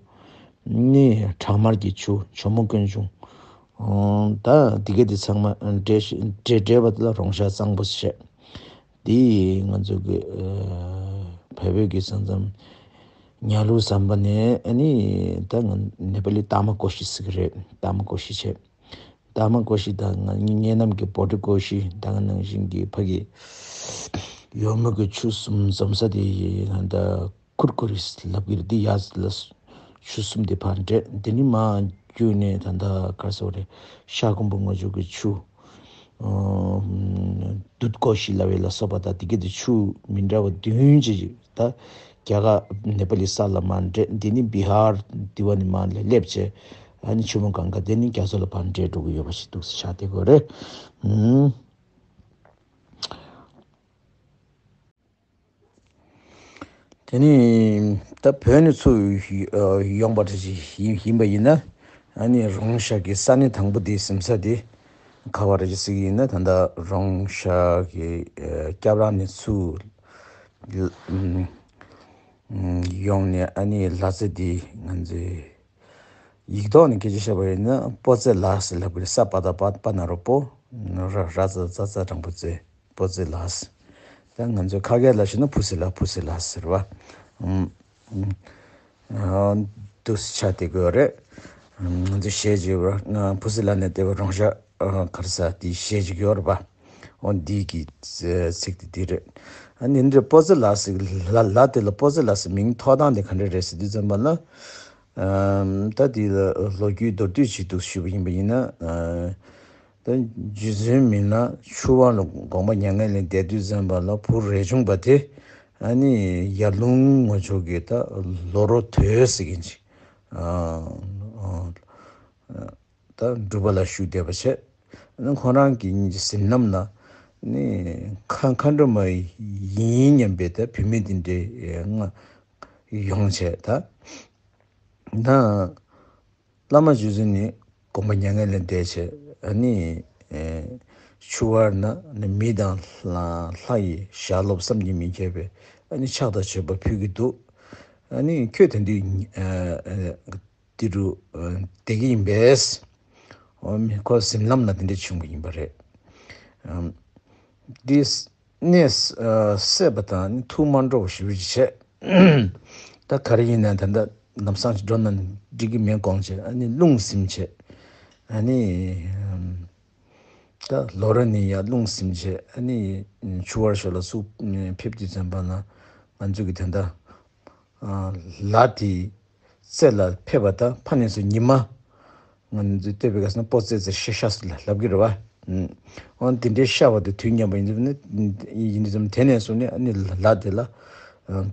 ནི་བྲག་དམར་གྱི་ཆུ། ཇོ་མོ་དཀོན་མཆོག་ད་འདི་ག་དེ་ཚང་མ་འདྲེས་འདྲེས་འདྲེས་པ་དེ་ལ་རོང་ཤ་གཙང་པོ་ཟེར། འདི་ང་ཚོ་གི་བལ་བོད་ཀྱི་ས་མཚམས་ཉ་ལུ་ཟམ་པ་ནས་ཨ་ནི་ད་ང་ནེ་པ་ལི་ཏ་མ་ཀོ་ཤི་ཟེར་གི་རེད། ཏ་མ་ཀོ་ཤི་བྱས། ཏ་མ་ཀོ་ཤི་དང་ང་གཉའ་ནམ་གྱི་བོ་ཏི་ཀོ་ཤི་ད་ག་ནང་བཞིན་གྱི་ཕ་གི་ཡོ་མོ་གི་ཆུ་གསུམ་འཛོམས་ས་དེ་ད་ཁུར་ཀུ་རི་ལབ་ཀྱི་རེད། འདི་ཡ་ལ་ཆུ་གསུམ་དེ་ཕར་འདྲེས། འདི་ནི་མ་བརྒྱུད་ནས་ད་ལྟ་ག་རེ་ཟེར་བ་རེད། ཤ་ཀུན་པོ་ངོ་ཅོག་གི་ཆུ། དུད་ཀོ་ཤི་ལབ་པའི་ལ་སོགས་པ་དང་དེ་ག་དེ་ཆུ་མི་འདྲ་བ་བདུན་ཅིག་ད་རྒྱ་གར་ནེ་པ་ལི་ས་ལ་མར་འདྲེས། འདི་ནི་བི་ཧར་འདི་བ་ནི་མར་ལ་སླེབས་བྱས། ཨ་ནི་ཆུ་མོ་གངྒཱ་དེ་ནི་རྒྱ་མཚོ་ལ་ཕར་འདྲེས་འགྲོ་གི་ཡོད་པ་ཞིག་འདུག་ཟེར་ཆགས་བསྡད་དགོས་རེད། ཨུམ། དེ་ནི་ད་བོད་ནས་ཚུར་ཡོང་པ་རེ་ཞིག་ཡིན་པ་ཡིན་ན། ཨ་ནི་རོང་ཤ་གི་ས་གནས་དང་པོ་དེ་ཟིན་ས་དེ་ག་བ་རེ་ཞིག་ཟེར་གི་ཡིན་ན། ད་ལྟ་རོང་ཤ་གི་སྐྱབས་ར་ནས་ཚུར་ཡོང་ནས་ཨ་ནི་ལྷ་རྩེ་དེ་ང་ཚོའི་ཡིག་ཐོག་ནས་སྐད་ཆ་བཤད་པ་ཡིན་ན་པོ་ཙེ་ལ་ཟེར་ལབ་གི་རེད། ས་པ་ད་པ་པ་ན་རོ་པོ། ར་ར་ཙ་ཙ་ཙ་དྲང་པོ་ཙེ། པོ་ཙེ་ལ་ཟེར། ད་ང་ཚོས་ཁ་སྐད་ལ་བཤད་ན་ཕུ་སི་ལ་ཕུ་སི་ལ་ཟེར་བ། ཨུམ། ཨུམ། ཨ། འདུག་ཆ་དེ་དགོས་རེད། ང་ཚོས་གཞས་ཅིག་ཡོད་པ། ཕུ་སི་ལ་ནས་བལྟས་པ་རོང་ཤ་གར་ས་དེའི་གཞས་ཅིག་ཡོད་རེད་པ། འོ་འདི་གི་ཚིག་དེ་འདི་རེད། ཨ་ནི་འདི་པོ་ཙེ་ལ་ཟེར་ལ་ལ་དེ་ལ་པོ་ཙེ་ལ་ཟེར་མིང་ཐོགས་སྟངས་དེ་ག་འདྲ་རེད་ཟེར་དུས་ཙམ་པ་ལ། ཨམ། ད་དེ་ལ་ལོ་རྒྱུས་མདོར་བསྡུས་ཅིག་འདུག་ཞུས་པ་ཡིན་པ་ཡིན་ན། ཨ། ད་རྗེ་བཙུན་མི་ལ་ཆུ་དབང་ལ་དགོངས་པ་མྱ་ངན་ལས་འདས་དུས་ཙམ་པ་ལ་བུ་རས་ཆུང་པ་དེ་ཨ་ནི་ཡར་ཀླུང་ངོ་ཅོག་གི་ད་ལོ་རོ་དོལ་ཟེར་མཁན་ཅིག་ཨ། ཨ། ད་སྒྲུབ་པ་ལ་བཞུགས་བསྡད་པ་བྱས། ཨ་ནི་ཁོང་རང་གི་ཟིན་ལམ་ལ་ནི་མཁའ་མཁའ་འགྲོ་མ་ཡིན་སྙམ་པའི་ད་བུད་མེད་དེ་འདྲའི་ཡོང་བྱས། ད་ད་བླ་མ་རྗེ་བཙུན་ནི་དགོངས་པ་མྱ་ངན་ལས་འདས་བྱས། ཨ་ནི་ཆུ་དབང་ན་ནི་མི་དང་ལྷ་ཡི་ཞལ་སློབ་བསམ་གྱིས་མི་ཁྱབ་པའི་ཨ་ནི་ཕྱག་དང་མཆོད་པ་ཕུལ་གྱི་འདུག་ཨ་ནི་ཁྱོད་དེ་འདྲའི་དེ་རུ་བསྡད་ཀྱི་ཡིན་པས། འོ་མི་ཁོ་ཟིན་ལམ་ལ་དེ་འདྲ་བྱུང་བ་ཡིན་པ་རེད། འདི་གནས་སད་པ་དང་ནི་ཐུགས་མ་འགྲོ་བ་ཞེ་པོ་ཅིག་བྱས། ད་ག་རེ་ཡིན་ན་ད་ལྟ་ལམ་སང་ཅིག་འགྲོ་ན་འགྲིག་གི་མེད་དགོངས་བྱས། ཨ་ནི་རླུང་ཟིན་བྱས། ཨ་ནི་ད་ལོ་ར་ནི་ཡར་རླུང་ཟིན་བྱས། ཨ་ནི་ཆུ་དབང་ཕྱོགས་ལ་ཚུར་ཕེབས་དུས་ཙམ་པ་ན་ང་ཚོ་གི་ད་ལྟ་ལ་དེ་རྩེ་ལ་ཕེབས་པ་དང་ཕ་ནས་སུ་ཉི་མ། ང་ཚོས་བལྟས་པའི་སྐབས་སུ་པོ་ཙེ་ཙེ་ཤ་ཤ་ལབ་ཀྱི་རེད་བ། འོ་དེ་འདྲའི་ཤ་བ་དེ་དུས་མཉམ་པ་ཡིན་ཙམ་ནི་ཡིན་ཙམ་དེ་ནས་བཟུང་ནས་ཨ་ནི་ལ་དེ་ལ་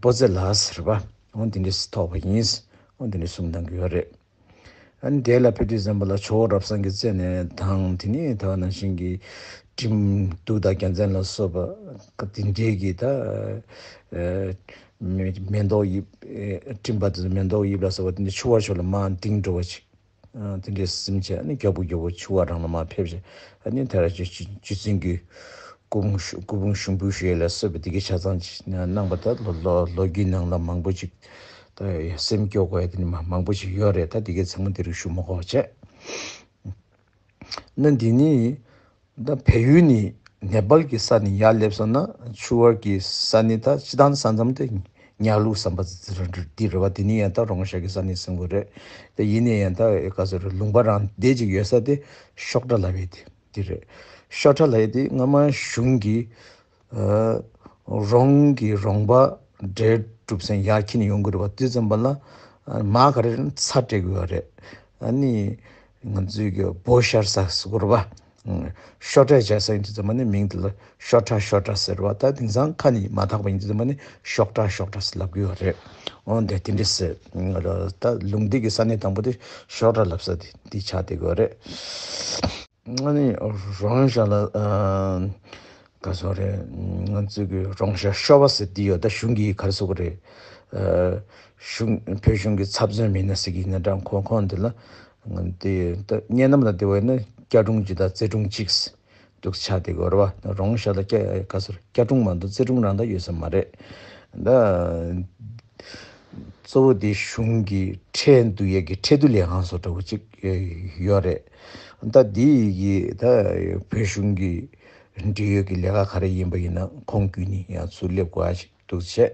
པོ་ཙེ་ལ་ཟེར་བ། འོ་དེ་འདྲའི་ཐོགས་པ་ཡིན། འོ་དེ་འདྲའི་གསུང་གནང་གི་ཡོད་རེད། ཨ་ནི་དེ་ལ་ཕེབས་དུས་ཙམ་པ་ལ་ཇོ་བོ་རབ་གསལ་གྱི་རྩེ་ནས་དང་དེ་ནས་ད་ག་ནང་བཞིན་གྱི་སྤྲིན་གདུགས་དང་རྒྱལ་མཚན་ལ་སོགས་པ་དེ་འདྲའི་གི་ད་མེ་ཏོག་དབྱིབས་སྤྲིན་པ་དེ་ཚོ་མེ་ཏོག་དབྱིབས་ལ་སོགས་པ་དེ་འདྲ་ཆུ་བར་ཕྱོགས་ལ་མར་ལྡིང་འགྲོ་བ་ཅིག་དེ་འདྲའི་སེམས་བྱས་ནས་མགྱོགས་པོ་མགྱོགས་པོ་ཆུ་བ་རང་ལ་མར་ཕེབས་བྱས། ཨ་ནི་དེ་ར་རྗེ་རྗེ་བཙུན་གྱི་སྐུ་ཕུང་སྐུ་ཕུང་ཞུགས་འབུལ་ཞུ་ཡས་ལ་སོགས་པའི་དེ་གའི་ཆ་ཚང་ཅིག་གནང་བ་ད་ལོ་ལོ་ལོ་རྒྱུས་ནང་ལ་མང་པོ་ཅིག་ད་སེམས་སྐྱོ་དགོས་ཡ་དེ་ནི་མ་མང་པོ་ཅིག་ཡོད་རེད། ད་དེ་གའི་ཚང་མ་དེ་རིགས་ཞུ་མ་དགོས་པ་བྱས། ན་འདི་ནི་ད་བལ་ཡུལ་ནི་ནེ་པཱལ་གྱི་ས་ནས་ཡར་སླེབས་སོང་ན་ཆུ་བར་གྱི་ས་ནི་ད་སྤྱི་བཏང་ས་མཚམས་དེ་ཉག་ལུག་ཟམ་པ་འདི་རེད་བ། དེ་ནི་ཡང་ད་རོང་ཤར་གྱི་ས་ནས་ཟིན་དགོས་རེད། དེ་ཡིན་ནའི་ཡང་ད་ག་ཟེར་ལུང་པ་རང་བདེ་ཅིག་ཡོད་ས་དེ་ཤོག་ཁྲ་ལབ་ཡས་དེ་དེ་རེད། ཤོག་ཁྲ་ལབ་ཡས་དེ་སྔ་མ་གཞུང་གི་རོང་གི་རོང་པ་འབྲས་གྲུབ་ཚང་ཡར་འཁྱེར་ནས་ཡོང་གི་རེད་བ། དུས་ཙམ་པ་ལ་མར་ག་རེ་རེད་ཚ་སྤྲད་དགོས་པ་རེད། ཨ་ནི་ང་ཚོའི་གི་བོ་ཤར་ས་ཟེར་དགོས་རེད་བ། ཤོག་ཁྲ་བྱས་ས་ཡིན་དུས་ཙམ་པ་ནི་མིང་དེ་ལ་ཤོག་ཁྲ་ཤོག་ཁྲ་ཟེར་བ། ད་དེང་སང་ཁ་ནས་མ་དག་པ་ཡིན་དུས་ཙམ་པ་ནི་ཤོག་ཁྲ་ཤོག་ཁྲ་ཟེར་ལབ་གི་ཡོད་རེད། འོ་འདི་དེ་འདྲ་ཟེར། ད་ལུང་འདི་གི་ས་གནས་དང་པོ་དེ་ཤོག་ཁྲ་ལབ་ས་དེ་འདི་ཆགས་བསྡད་ཀྱི་ཡོད་རེད། ཨ་ནི་རོང་ཤར་ལ་ཨ་ག་ཟེར་རེད། ང་ཚོའི་གི་རོང་ཤར་ཤོ་བ་ཟེར་དེ་ཡོད། ད་གཞུང་གི་ག་རེ་ཟེར་དགོས་རེད། ཨ་གཞུང་བོད་གཞུང་གི་ཚབ་མཚོན་མི་སྣ་ཟེར་གི་ཡིན་ན་འདྲ། ཁོང་ཁོང་འདི་ལ་ང་དེ་ད་གཉའ་ནམ་ལ་བལྟས་པ་ཡིན་ན་སྐྱ་གྲུང་གཅིག་དང་རྩེ་གྲུང་གཅིག་འདུག་ཆགས་བསྡད་ཀྱི་ཡོད་རེད་བ། རོང་ཤར་ལ་སྐྱ་ག་ཟེར་སྐྱ་གྲུང་མ་གཏོགས་རྩེ་གྲུང་རང་ད་ཡོད་ས་མ་རེད། ད། གཙོ་བོ་དེ་གཞུང་གི་ཁྲལ་བསྡུ་ཡས་ཀྱི་ཁྲལ་བསྡུ་ལས་ཁང་བཟོ་འདྲ་བོ་ཅིག་ཡོད་རེད། ད་འདི་ཡི་གི་ད་བོད་གཞུང་གི་འབྲེལ་ཡོད་ཀྱི་ལས་ཀ་ག་རེ་ཡིན་པ་ཡིན་ན་ཁོང་བརྒྱུད་ནས་ཡང་ཚུར་སླེབས་དགོས་ཡ་ཞིག་འདུག་བྱས།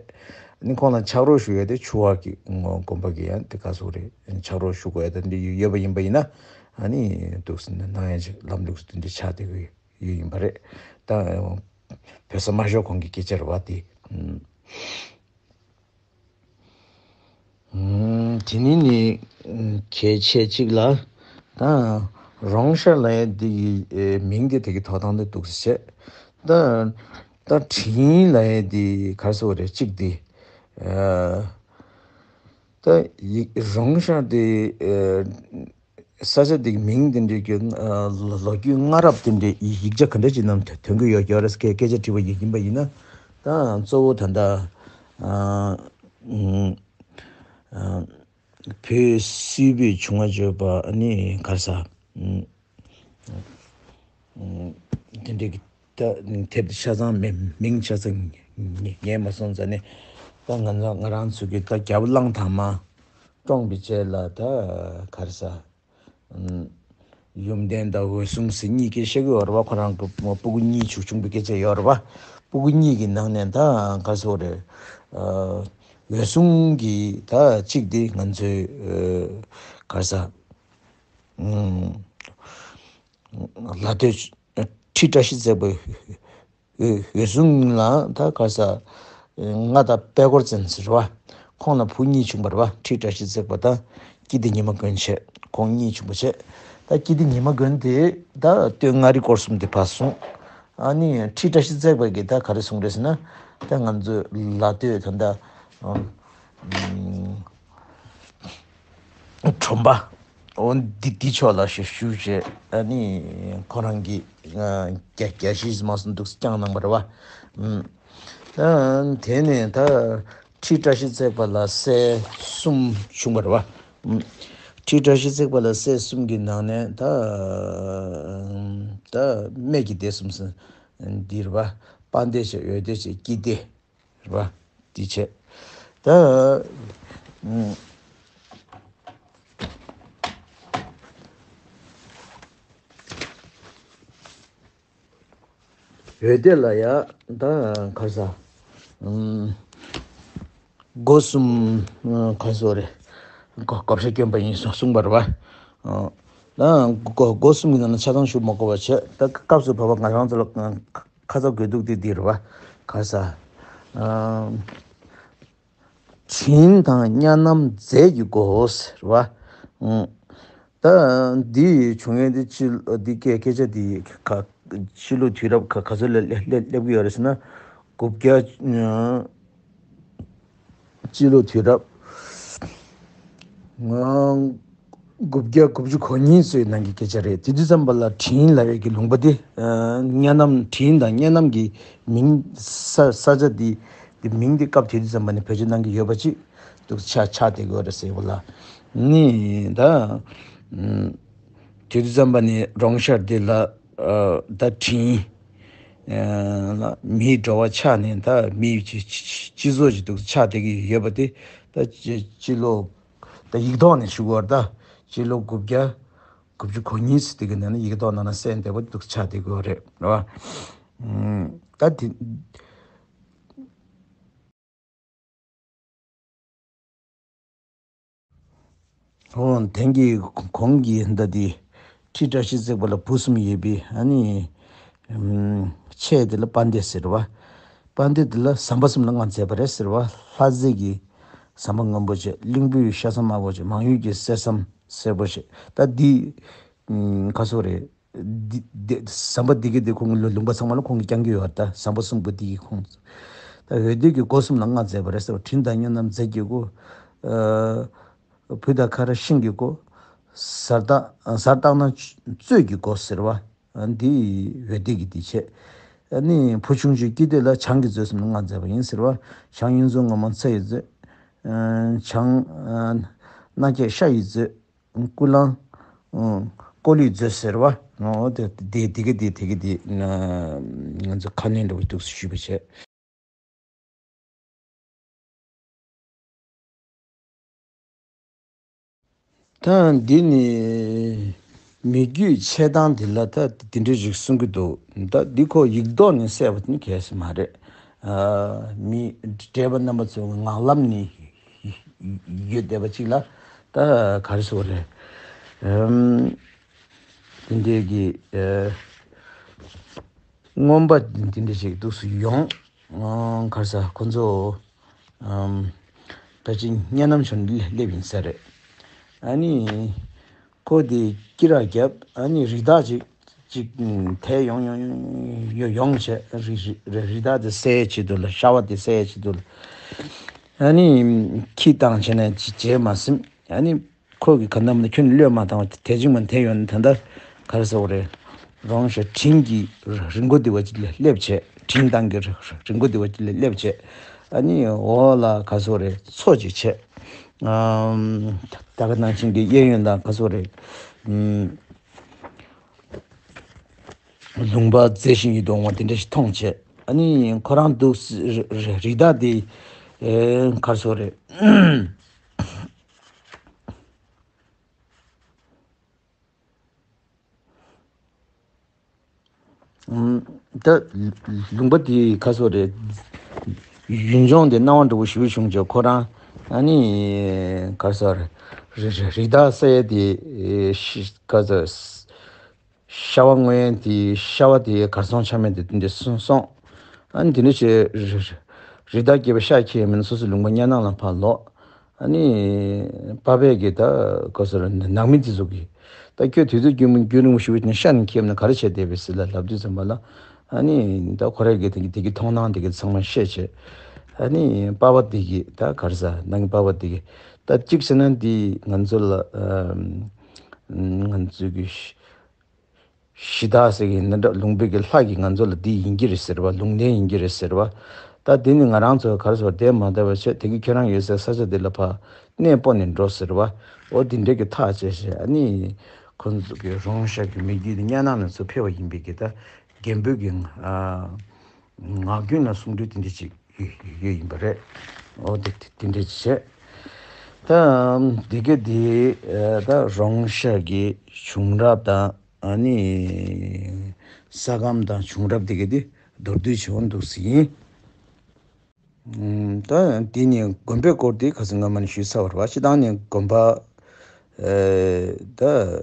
ཨ་ནི་ཁོང་ལ་ཕྱག་རོགས་ཞུ་ཡས་དེ་ཆུ་བར་གྱི་དགོན་པ་གི་ཡང་དེ་ག་ཟེར་རེད། ཕྱག་རོགས་ཞུ་དགོས་ཡ་དེ་འདི་ཡོད་པ་ཡིན་པ་ཡིན་ན་ཨ་ནི་འདུག་ཟེར་ནས་གནང་ཡ་ཅིག་ལམ་ལུགས་སུ་དེ་འདྲ་ཆགས་བསྡད་ཀྱི་ཡོད་ཡིན་པ་རེད། ད་བོད་ས་མ་ཤོར་གོང་གི་སྐད་ཆ་རེད་བ་དེ། དེ་ནི་ནི་གལ་ཆེ་གཅིག་ལ། ད་རོང་ཤར་ལབ་ཡས་འདི་ཡི་མིང་དེ་དེ་གི་ཐོབ་ཐང་དེ་འདུག་ཟེར། ད་ད་དྲིན་ལབ་ཡས་འདི་ག་རེ་ཟེར་དགོས་རེད། གཅིག་འདི་ད་ཡིག་རོང་ཤར་འདི་ས་ཆ་འདི་གི་མིང་དེ་འདྲའི་གི་ལོ་རྒྱུས་སྔ་རབས་དེ་འདྲའི་ཡིག་ཆ་ག་འདྲ་ཅིག་ནང་ཐོན་གྱི་ཡོད་ཀྱི་རེད། སྐད་སྐད་ཆ་དྲིས་པ་ཡིན་པ་ཡིན་ན། ད་གཙོ་བོ་ད་ལྟ་བོད་སིལ་བུའི་བྱུང་བ་བརྗོད་པ་ནི་ག་རེ་ཟ། དེ་འདྲའི་གི་ད་དེབ་ཆ་ཚང་མི་མིང་ཆ་ཚང་ངས་མ་སོང་ཙང་ནི། ད་ང་ཚོ་ང་རང་ཚོ་གི་ད་རྒྱལ་པོ་གླང་དར་མ་བཀྲོངས་པའི་རྗེས་ལ་ད་ག་རེ་ཟ། ཡུམ་བརྟན་དང་འོད་སྲུང་ཟེར་གཉིས་ཀྱིས་བཤད་ཀྱི་ཡོད་རེད་བ། ཁོ་རང་གི་སྤུ་གུ་གཉིས་བྱུང་བྱུང་བའི་སྐད་ཆ་ཡོད་རེད་བ། སྤུ་གུ་གཉིས་ཀྱི་ནང་ནས་ད་ག་རེ་ཟེར་དགོས་རེད། འོད་སྲུང་གི་ད་གཅིག་དེ་ང་ཚོའི་ག་རེ་ཟ། ལ་སྟོད་ཁྲི་བཀྲ་ཤིས་བརྩེགས་པའི་འོད་སྲུང་ལ་ད་ག་རེ་ཟ། ང་དང་དཔལ་འཁོར་བཙན་ཟེར་བ། ཁོང་ལ་བུ་གཉིས་བྱུང་བ་རེད་བ། ཁྲི་བཀྲ་ཤིས་བརྩེགས་པ་དང་སྐྱིད་ལྡེ་ཉི་མ་མགོན་བྱས། ཁོང་གཉིས་བྱུང་བ་བྱས། ད་སྐྱིད་ལྡེ་ཉི་མ་མགོན་དེ་ད་སྟོད་མངའ་རིས་སྐོར་གསུམ་དེ་ཕར་སོང་། ཨ་ནི་ཁྲི་བཀྲ་ཤིས་བརྩེགས་པ་གིས་ད་ག་རེ་གསུངས་རེད་ཟེར་ན། ད་ང་ཚོ་ལ་སྟོད་ད་ལྟ་ཁྲོམ་པ་འོ་འདི་འདི་ཕྱོགས་ལ་ཞུ་ཞུ་བྱས། ཨ་ནི་ཁོ་རང་གི་རྒྱ་རྒྱ་ཤིས་མ་སོང་འདུག་བསྐྱངས་གནང་བ་རེད་བ། ད་དེ་ནས་ད་ཁྲི་བཀྲ་ཤིས་བརྩེགས་པ་ལ་སྲས་གསུམ་བྱུང་བ་རེད་བ། ཁྲི་བཀྲ་ཤིས་བརྩེགས་པ་ལ་སྲས་གསུམ་གྱི་ནང་ནས་ད་ད་སྨད་ཀྱི་སྡེ་གསུམ་ཟེར་འདི་རེད་བ། དཔལ་ལྡེ་བྱས། འོལ་སྡེ་བྱས། སྐྱིད་ལྡེ། རེད་བ། འདི་བྱས། ད་ཨུམ། འོལ་སྡེ་ལ་ཡ་ད་ག་རེ་ཟ། ཨུམ། སྒོ་གསུམ་ག་རེ་ཟེར་དགོས་རེད། སྒོ་བགོ་བཤའ་བསྐྱོན་པ་ཡིན་གསུངས་པ་རེད་བ། ད་སྒོ་སྒོ་གསུམ་གྱི་ནང་ན་ཆ་ཚང་ཞུ་མ་དགོས་པ་བྱས། ད་སྐབས་སུ་བབས་པ་ང་རང་ཚོ་ལ་ཁ་ཚ་དགོས་གཏུགས་དེ་འདི་རེད་བ། ག་རེ་ཟ། ཨམ། དྲིན་དང་གཉའ་ནམ་རྫས་ཀྱི་སྒོ་ཟེར་བ། ཨུམ། ད་འདི་བྱུང་ཡས་འདི་ཕྱི་འདི་སྐད་སྐད་ཆ་འདི་ག་ཕྱི་ལོ་དུས་རབས་ག་ག་ཚོད་ལ་སླེབས་སླེབས་སླེབས་ཀྱི་ཡོད་རེད་ཟེར་ན། དགུ་བརྒྱ་ཕྱི་ལོ་དུས་རབས་ང་ དགུ་བརྒྱ་དགུ་བཅུ་གོ་གཉིས་ཚོའི་ནང་གི་སྐད་ཆ་རེད། དེ་དུས་ཙམ་པ་ལ་དྲིན་ལབ་ཡས་ཀྱི་ལུང་པ་དེ། ཨ། གཉའ་ནམ། དྲིན་དང་གཉའ་ནམ་གྱི་མིང་། ས་ས་ཆ་འདི་འདི་མིང་འདི་སྐབས་དེ་དུས་ཙམ་པ་ནས་བེད་སྤྱོད་གནང་གི་ཡོད་པ་ཅིག་འདུག་ཆགས་ཆགས་བསྡད་ཀྱི་ཡོད་རེད་ཟེར་བ་ལ། ནི་ད། ཨ། དེ་དུས་ཙམ་པ་ནས་རོང་ཤར་འདི་ལ། ཨ། ད་དྲིན། ཨ། ལ་མིའི་འགྲོ་བ་ཆགས་ནས་ད་མིའི་སྤྱི་སྤྱི་སྤྱི་ཚོགས་ཅིག་འདུག་ཆགས་བསྡད་ཀྱི་ཡོད་པ་དེ། ད་སྤྱི་སྤྱི་ལོ། ད་ཡིག་ཐོག་ནས་ཞུ་དགོས་རེད་ད། སྤྱི་ལོ་དགུ་བརྒྱ་དགུ་བཅུ་གོ་གཉིས་ཟེར་དེ་གི་ནང་ན་ཡིག་ཐོག་ནང་ན་གསལ་བསྡད་པ་འདུག་ཆགས་བསྡད་ཀྱི་ཡོད་རེད། རེད་བ། ཨུམ། ད་དེ། ཨོ། དེང་གི་གོང་གི་མདའ་དེ་ཁྲི་བཀྲ་ཤིས་བརྩེགས་པ་ལ་བུ་གསུམ་ཡོད་པའི། ཨ་ནི། ཨུམ། ཆས་དེ་ལ་དཔལ་ལྡན་ཟེར་བ། དཔལ་ལྡན་དེ་ལ་ཟམ་པ་གསུམ་ལ་མངའ་མཛད་པ་རེད་ཟེར་བ། ལྷ་རྫས་ཀྱི་ཟམ་པ་སྔོན་པོ་བྱས། གླིང་བུའི་ཤ་ཟམ་དམར་པོ་བྱས། མང་ཡུལ་གྱི་གསེར་ཟམ་སེར་པོ་བྱས། ད་འདི། ཨུམ། ག་སོ་རེད། འདི་འདི་ཟམ་པ་འདི་གི་འདི་ཁོང་གི་ལུང་པ་ཚང་མ་ལ་ཁོང་གིས་བསྐྱངས་ཀྱི་ཡོད་རེད། ད་ཟམ་པ་གསུམ་པོ་འདི་གི་ཁོང་། ད་འོད་ལྡན་གྱི་སྒོ་གསུམ་ལ་མངའ་མཛད་པ་རེད་ཟེར་བ། དྲིན་དང་གཉའ་ནམ་རྫས་ཀྱི་སྒོ། ཨ། བུ་དང་ཁ་ར་ཤིང་གི་སྒོ། གཟར་དང་གཟར་བཏང་ན་གཙོད་ཀྱི་སྒོ་ཟེར་བ། ཨ། འདི་འོད་ལྡན་གྱི་འདི་བྱས། ཨ་ནི་བུ་ཆུང་ཆུང་སྐྱིད་འདོད་ལ་བྱང་གི་མཛོད་གསུམ་ལ་མངའ་མཛད་པ་ཡིན་ཟེར་བ། བྱང་གཡུ་མཚོ་ངོ་མ་ཚ་ཡི་མཛོད། ཨ། བྱང་། ཨ། སྣ་བརྒྱད་ཤ་ཡི་མཛོད། ཀུན་བླངས། ཨ། ཀོ་ལིའི་མཛོད་ཟེར་བ། ཨོ། དེ་དེ་དེ་གི་དེ་དེ་གི་དེ་ང་ཚོ་ཁ་ལན་འདྲ་བོ་འདུག་ཞུས་པ་བྱས། ད་འདི་ནི་མི་རྒྱུད་འཆད་སྟངས་འདི་ལ་ད་འདི་འདྲ་ཞིག་གསུང་གི་འདུག་ད་འདི་ཁོ་ཡིག་ཐོག་ནས་གསལ་བ་དེ་ནི་གལ་སྲིད་མ་རེད། ཨ། མི་འདྲེས་པ་རྣམ་པ་ཚོ་ངག་ལམ་ནས་ཡོད་བསྡད་པ་ཅིག་ལ་ད་ག་རེ་ཟེར་དགོས་རེད། ཨམ། འདི་འདྲའི་གི། ཨ། མངོན་པ་འདི་འདྲ་ཞིག་འདུག་སེ་ཡོང་། ཨ། ག་རེ་ཟེར། ཁོ་ཚོ། ཨམ། ད་ཅི་གཉའ་ནམ་བྱོན་སླེབས་ཡིན་ས་རེད། ཨ་ནི་ཁོ་དེ་སྐེ་རགས་བརྒྱབ། ཨ་ནི་རི་དྭགས་ཅིག་ཅིག་ཐལ་ཡོང་ཡོང་ཡོང་ཡོང་བྱས། རི་རི་རི་རི་དྭགས་དེ་བསད་ཡས་ཆེད་དུ་ལ། ཤ་བ་དེ་བསད་ཡས་ཆེད་དུ་ལ། ཨ་ནི་ཁྱི་བཏང་བྱས་ནས་ཅི་བྱས་མ་ཟིན། ཨ་ནི་ཁོ་གིས་ག་ནམ་ན་ཁྱོན་ནས་བློས་མ་བཏང་བ་དེ་ཅིག་མ་འཐེན་ཡོང་ན། ད་ལྟ་ག་རེ་ཟེར་དགོས་རེད། རོང་ཤར་དྲིན་གྱི་རི་མགོ་དེ་བ་ཅིག་ལ་སླེབས་བྱས། དྲིན་ཐང་གི་རི་མགོ་དེ་བ་ཅིག་ལ་སླེབས་བྱས། ཨ་ནི་འོག་ལ་ག་རེ་ཟེར་དགོས་རེད། མཚོ་ཅིག་བྱས། ཨམ། ད་ག་ནང་བཞིན་གྱི་གཡས་གཡོན་ལ་ག་རེ་ཟེར་དགོས་རེད། ཨམ། ལུང་པ་མཛེས་ཤིང་ཡིད་དུ་འོང་བ་དེ་འདྲ་ཞིག་མཐོང་བྱས། ཨ་ནི་ཁོ་རང་འདུག་སེ་རི་རི་རི་དྭགས་དེ། ཨེ། ག་རེ་ཟེར་དགོས་རེད། ཨམ། ད་ལུང་པ་དེ་ག་རེ་ཟེར་དགོས་རེད། ཡུལ་ལྗོངས་དེ་སྣང་བ་འདྲ་བོ་ཞེ་པོ་བྱུང་བྱས། ཁོ་རང་ཨ་ནི་ག་རེ་ཟེར་དགོས་རེད། རི་རི་རི་དྭགས་བསད་ཡས་དེ་ཤི་ག་རེ་ཟེར། ཤ་བ་རྔོན་དེ། ཤ་བ་དེ་གར་སོང་ཆ་མེད་དེ་དེ་འདྲ་སོང་སོང་། ཨ་ནི་དེ་འདྲ་བྱས་རི་རི་རི་དྭགས་སྐྱེས་པ་ཤ་ཁྱེར་མིན་སོ་སོའི་ལུང་པ་གཉའ་ནང་ལ་ཕར་ལོག་ཨ་ནི་པ་ཕས་ཀྱིས་ད་ག་རེ་ཟེར། ནང་མི་དེ་ཚོ་གིས་ད་ཁྱོད་དུས་ཚོད་རྒྱུན་རྒྱུན་རིང་པོ་ཞིག་ནས་ཤ་ནི་ཁྱེར་ནས་ག་རེ་བྱས་བསྡད་པས་ཟེར་ལབ་དུས་ཙམ་པ་ལ། ཨ་ནི་ད་ཁོ་རང་གིས་དེ་གི་དེ་གི་མཐོང་སྣང་དེ་གི་ཚང་མ་བཤད་བྱས། ཨ་ནི་པ་ཕ་དེ་གིས་ད་ག་རེ་ཟེར། ནང་གི་པ་ཕ་དེ་གིས་ད་གཅིག་བྱས་ན་འདི་ང་ཚོ་ལ། ཨ། ང་ཚོ་གི་གཞི་བདག་ཟེར་གི་ཡིན་ན་འདྲ། ལུང་པའི་གི་ལྷ་གིས་ང་ཚོ་ལ་འདི་ཡིན་གྱི་རེད་ཟེར་བ། ལུང་བསྟན་ཡིན་གྱི་རེད་ཟེར་བ། ད་འདི་ནི་ང་རང་ཚོ་ག་རེ་ཟེར། བསྡད་མ་བསྡད་པ་བྱས། དེ་གི་ཁྱོད་རང་ཡོད་སའི་ས་ཆ་འདི་ལ་ཕར་གནས་སྤོ་ནས་འགྲོ་ཟེར་བ། འོ་འདི་འདྲའི་གི་ཐག་བཅད་བྱས། ཨ་ནི་ཁོ་ཚོ་གི་རོང་ཤར་གྱི་མི་རྒྱུད་དེ་གཉའ་ནང་ནས་ཚུར་ཕེབས་པ་ཡིན་པའི་གི་ད་རྒན་པོའི་གི། ཨ། ངག་རྒྱུན་ལ་གསུང་སྲོལ་དེ་འདྲ་ཅིག་ཡོད་ཡོད་ཡིན་པ་རེད། འོ་དེ་དེ་དེ་འདྲ་ཅིག་བྱས། ད་འདི་ག་དེ་ད་རོང་ཤར་གྱི་བྱུང་རབས་དང་། ཨ་ནི་ས་ཁམས་དང་བྱུང་རབས་འདི་ག་དེ་མདོར་བསྡུས་བྱས་འོང་འདུག་སེ་ཡིན། ད་འདི་ནི་དགོན་པའི་སྐོར་དེ་ཁ་སང་སྔ་མ་ནས་ཞུས་ཚར་བ་རེད་བ། སྤྱིར་བཏང་ནས་དགོན་པ། ཨེ། ད་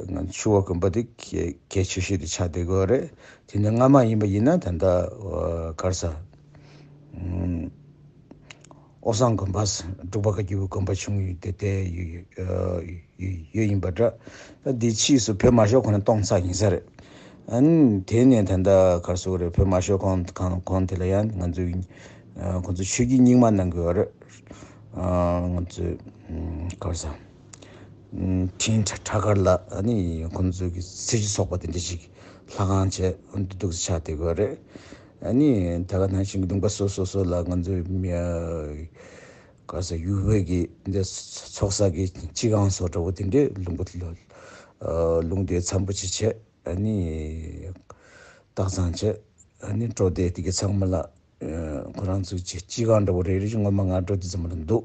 ང་ཆུ་བོ་དགོན་པ་དེ་གལ་གལ་ཆེ་ཤོས་དེ་ཆགས་བསྡད་ཀྱི་ཡོད་རེད། དེ་ནས་སྔ་མ་ཡིན་པ་ཡིན་ན་ད་ལྟ་ག་རེ་ཟེར། ཨམ། ཨོ་སང་དགོན་པ། འབྲུག་པ་བཀའ་བརྒྱུད་པའི་དགོན་པ་ཆུང་ཡོད་དེ་དེ་ཡོད་ཡོད་ཡོད་ཡོད་ཡིན་པ་འདྲ། ད་འདི་ཕྱིས་སུ་བོད་མ་ཤོར་གོང་ནས་གཏོང་ཚར་ཡིན་ས་རེད། ཨ་ནི་དེ་ནས་ད་ལྟ་ག་རེ་ཟེར་དགོས་རེད། བོད་མ་ཤོར་གོང་གོང་གོང་དེ་ལ་ཡང་ང་ཚོས་ཁོང་ཚོ་ཆོས་བརྒྱུད་རྙིང་མ་གནང་གི་ཡོད་རེད། ཨ། ང་ཚོས་ག་རེ་ཟེར། ཨུམ་ཁྲིན་ཁྲ་ཁྲ་གར་ལ་ཨ་ནི་ཁོང་ཚོའི་གི་སྲིད་ཇུས་ཚོགས་པ་དེ་འདྲ་ཞིག་ལྷ་ཁང་བྱས་འདུག་ཆགས་བསྡད་ཡོད་རེད། ཨ་ནི་ད་ག་ནང་བཞིན་གྱི་ལུང་པ་སོ་སོ་སོ་ལ་ང་ཚོའི་མི་ག་ས་ཡུལ་བོད་ཀྱི་འདི་ཚོགས་ས་གི་སྤྱི་ཁང་སོགས་འདྲ་བོ་དེ་འདྲའི་ལུང་པ་ལ་ལུང་དེ་འཚམ་པོ་ཅིག་བྱས། ཨ་ནི་སྟག་ཚང་བྱས། ཨ་ནི་སྤྲོ་སྡེ་དེ་གི་ཚང་མ་ལ་ཁོ་རང་ཚོའི་སྤྱི་ཁང་འདྲ་བོ་རེ་རེ་ཞིག་སྔོན་མ་ང་འགྲོ་དུས་ཙམ་པ་ལ་འདུག་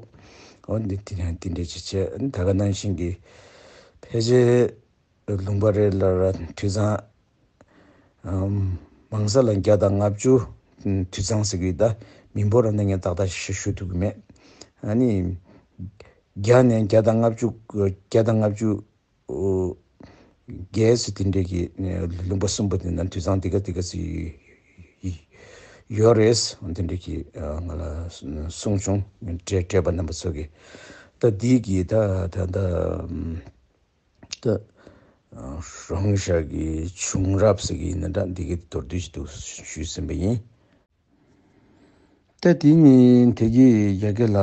འོ་འདི་དེ་རིང་དེ་འདྲས་ཅིག་བྱས། ཨ་ནི་ད་ག་ནང་བཞིན་གྱི་ཕལ་ཆེར་ལུང་པ་རེ་ལ་ར་དུད་ཚང་ཨམ་མང་ས་ལ་བརྒྱ་དང་ལྔ་བཅུ་དུད་ཚང་ཟེར་གི་ད་མི་འབོར་ར་ནས་ངས་ཏག་ཏག་ཞུ་ཞུ་ཐུབ་ཀྱི་མེད། ཨ་ནི་བརྒྱ་ནས་བརྒྱ་དང་ལྔ་བཅུ་བརྒྱ་དང་ལྔ་བཅུ་རྒྱས་སུ་དེ་འདྲས་ཀྱི་ལུང་པ་གསུམ་པོ་དེ་ནང་དུད་ཚང་དེ་ག་དེ་ག་ཚོད་ཡོད་རེད། དེ་འདྲས་ཀྱི་ང་ལ་གསུངས་བྱུང་། བགྲེས་བགྲེས་པ་རྣམ་པ་ཚོ་གིས་ད་འདི་གི་ད་ད་ད་ད་རོང་ཤར་གྱི་བྱུང་རབས་ཟེར་གྱི་ཡིན་ན་འདྲ། འདི་གི་མདོར་བསྡུས་ཤིག་ཏུ་ཞུས་ཟིན་པ་ཡིན། ད་དེ་ནི་དེ་གི་ཡ་གི་ལ་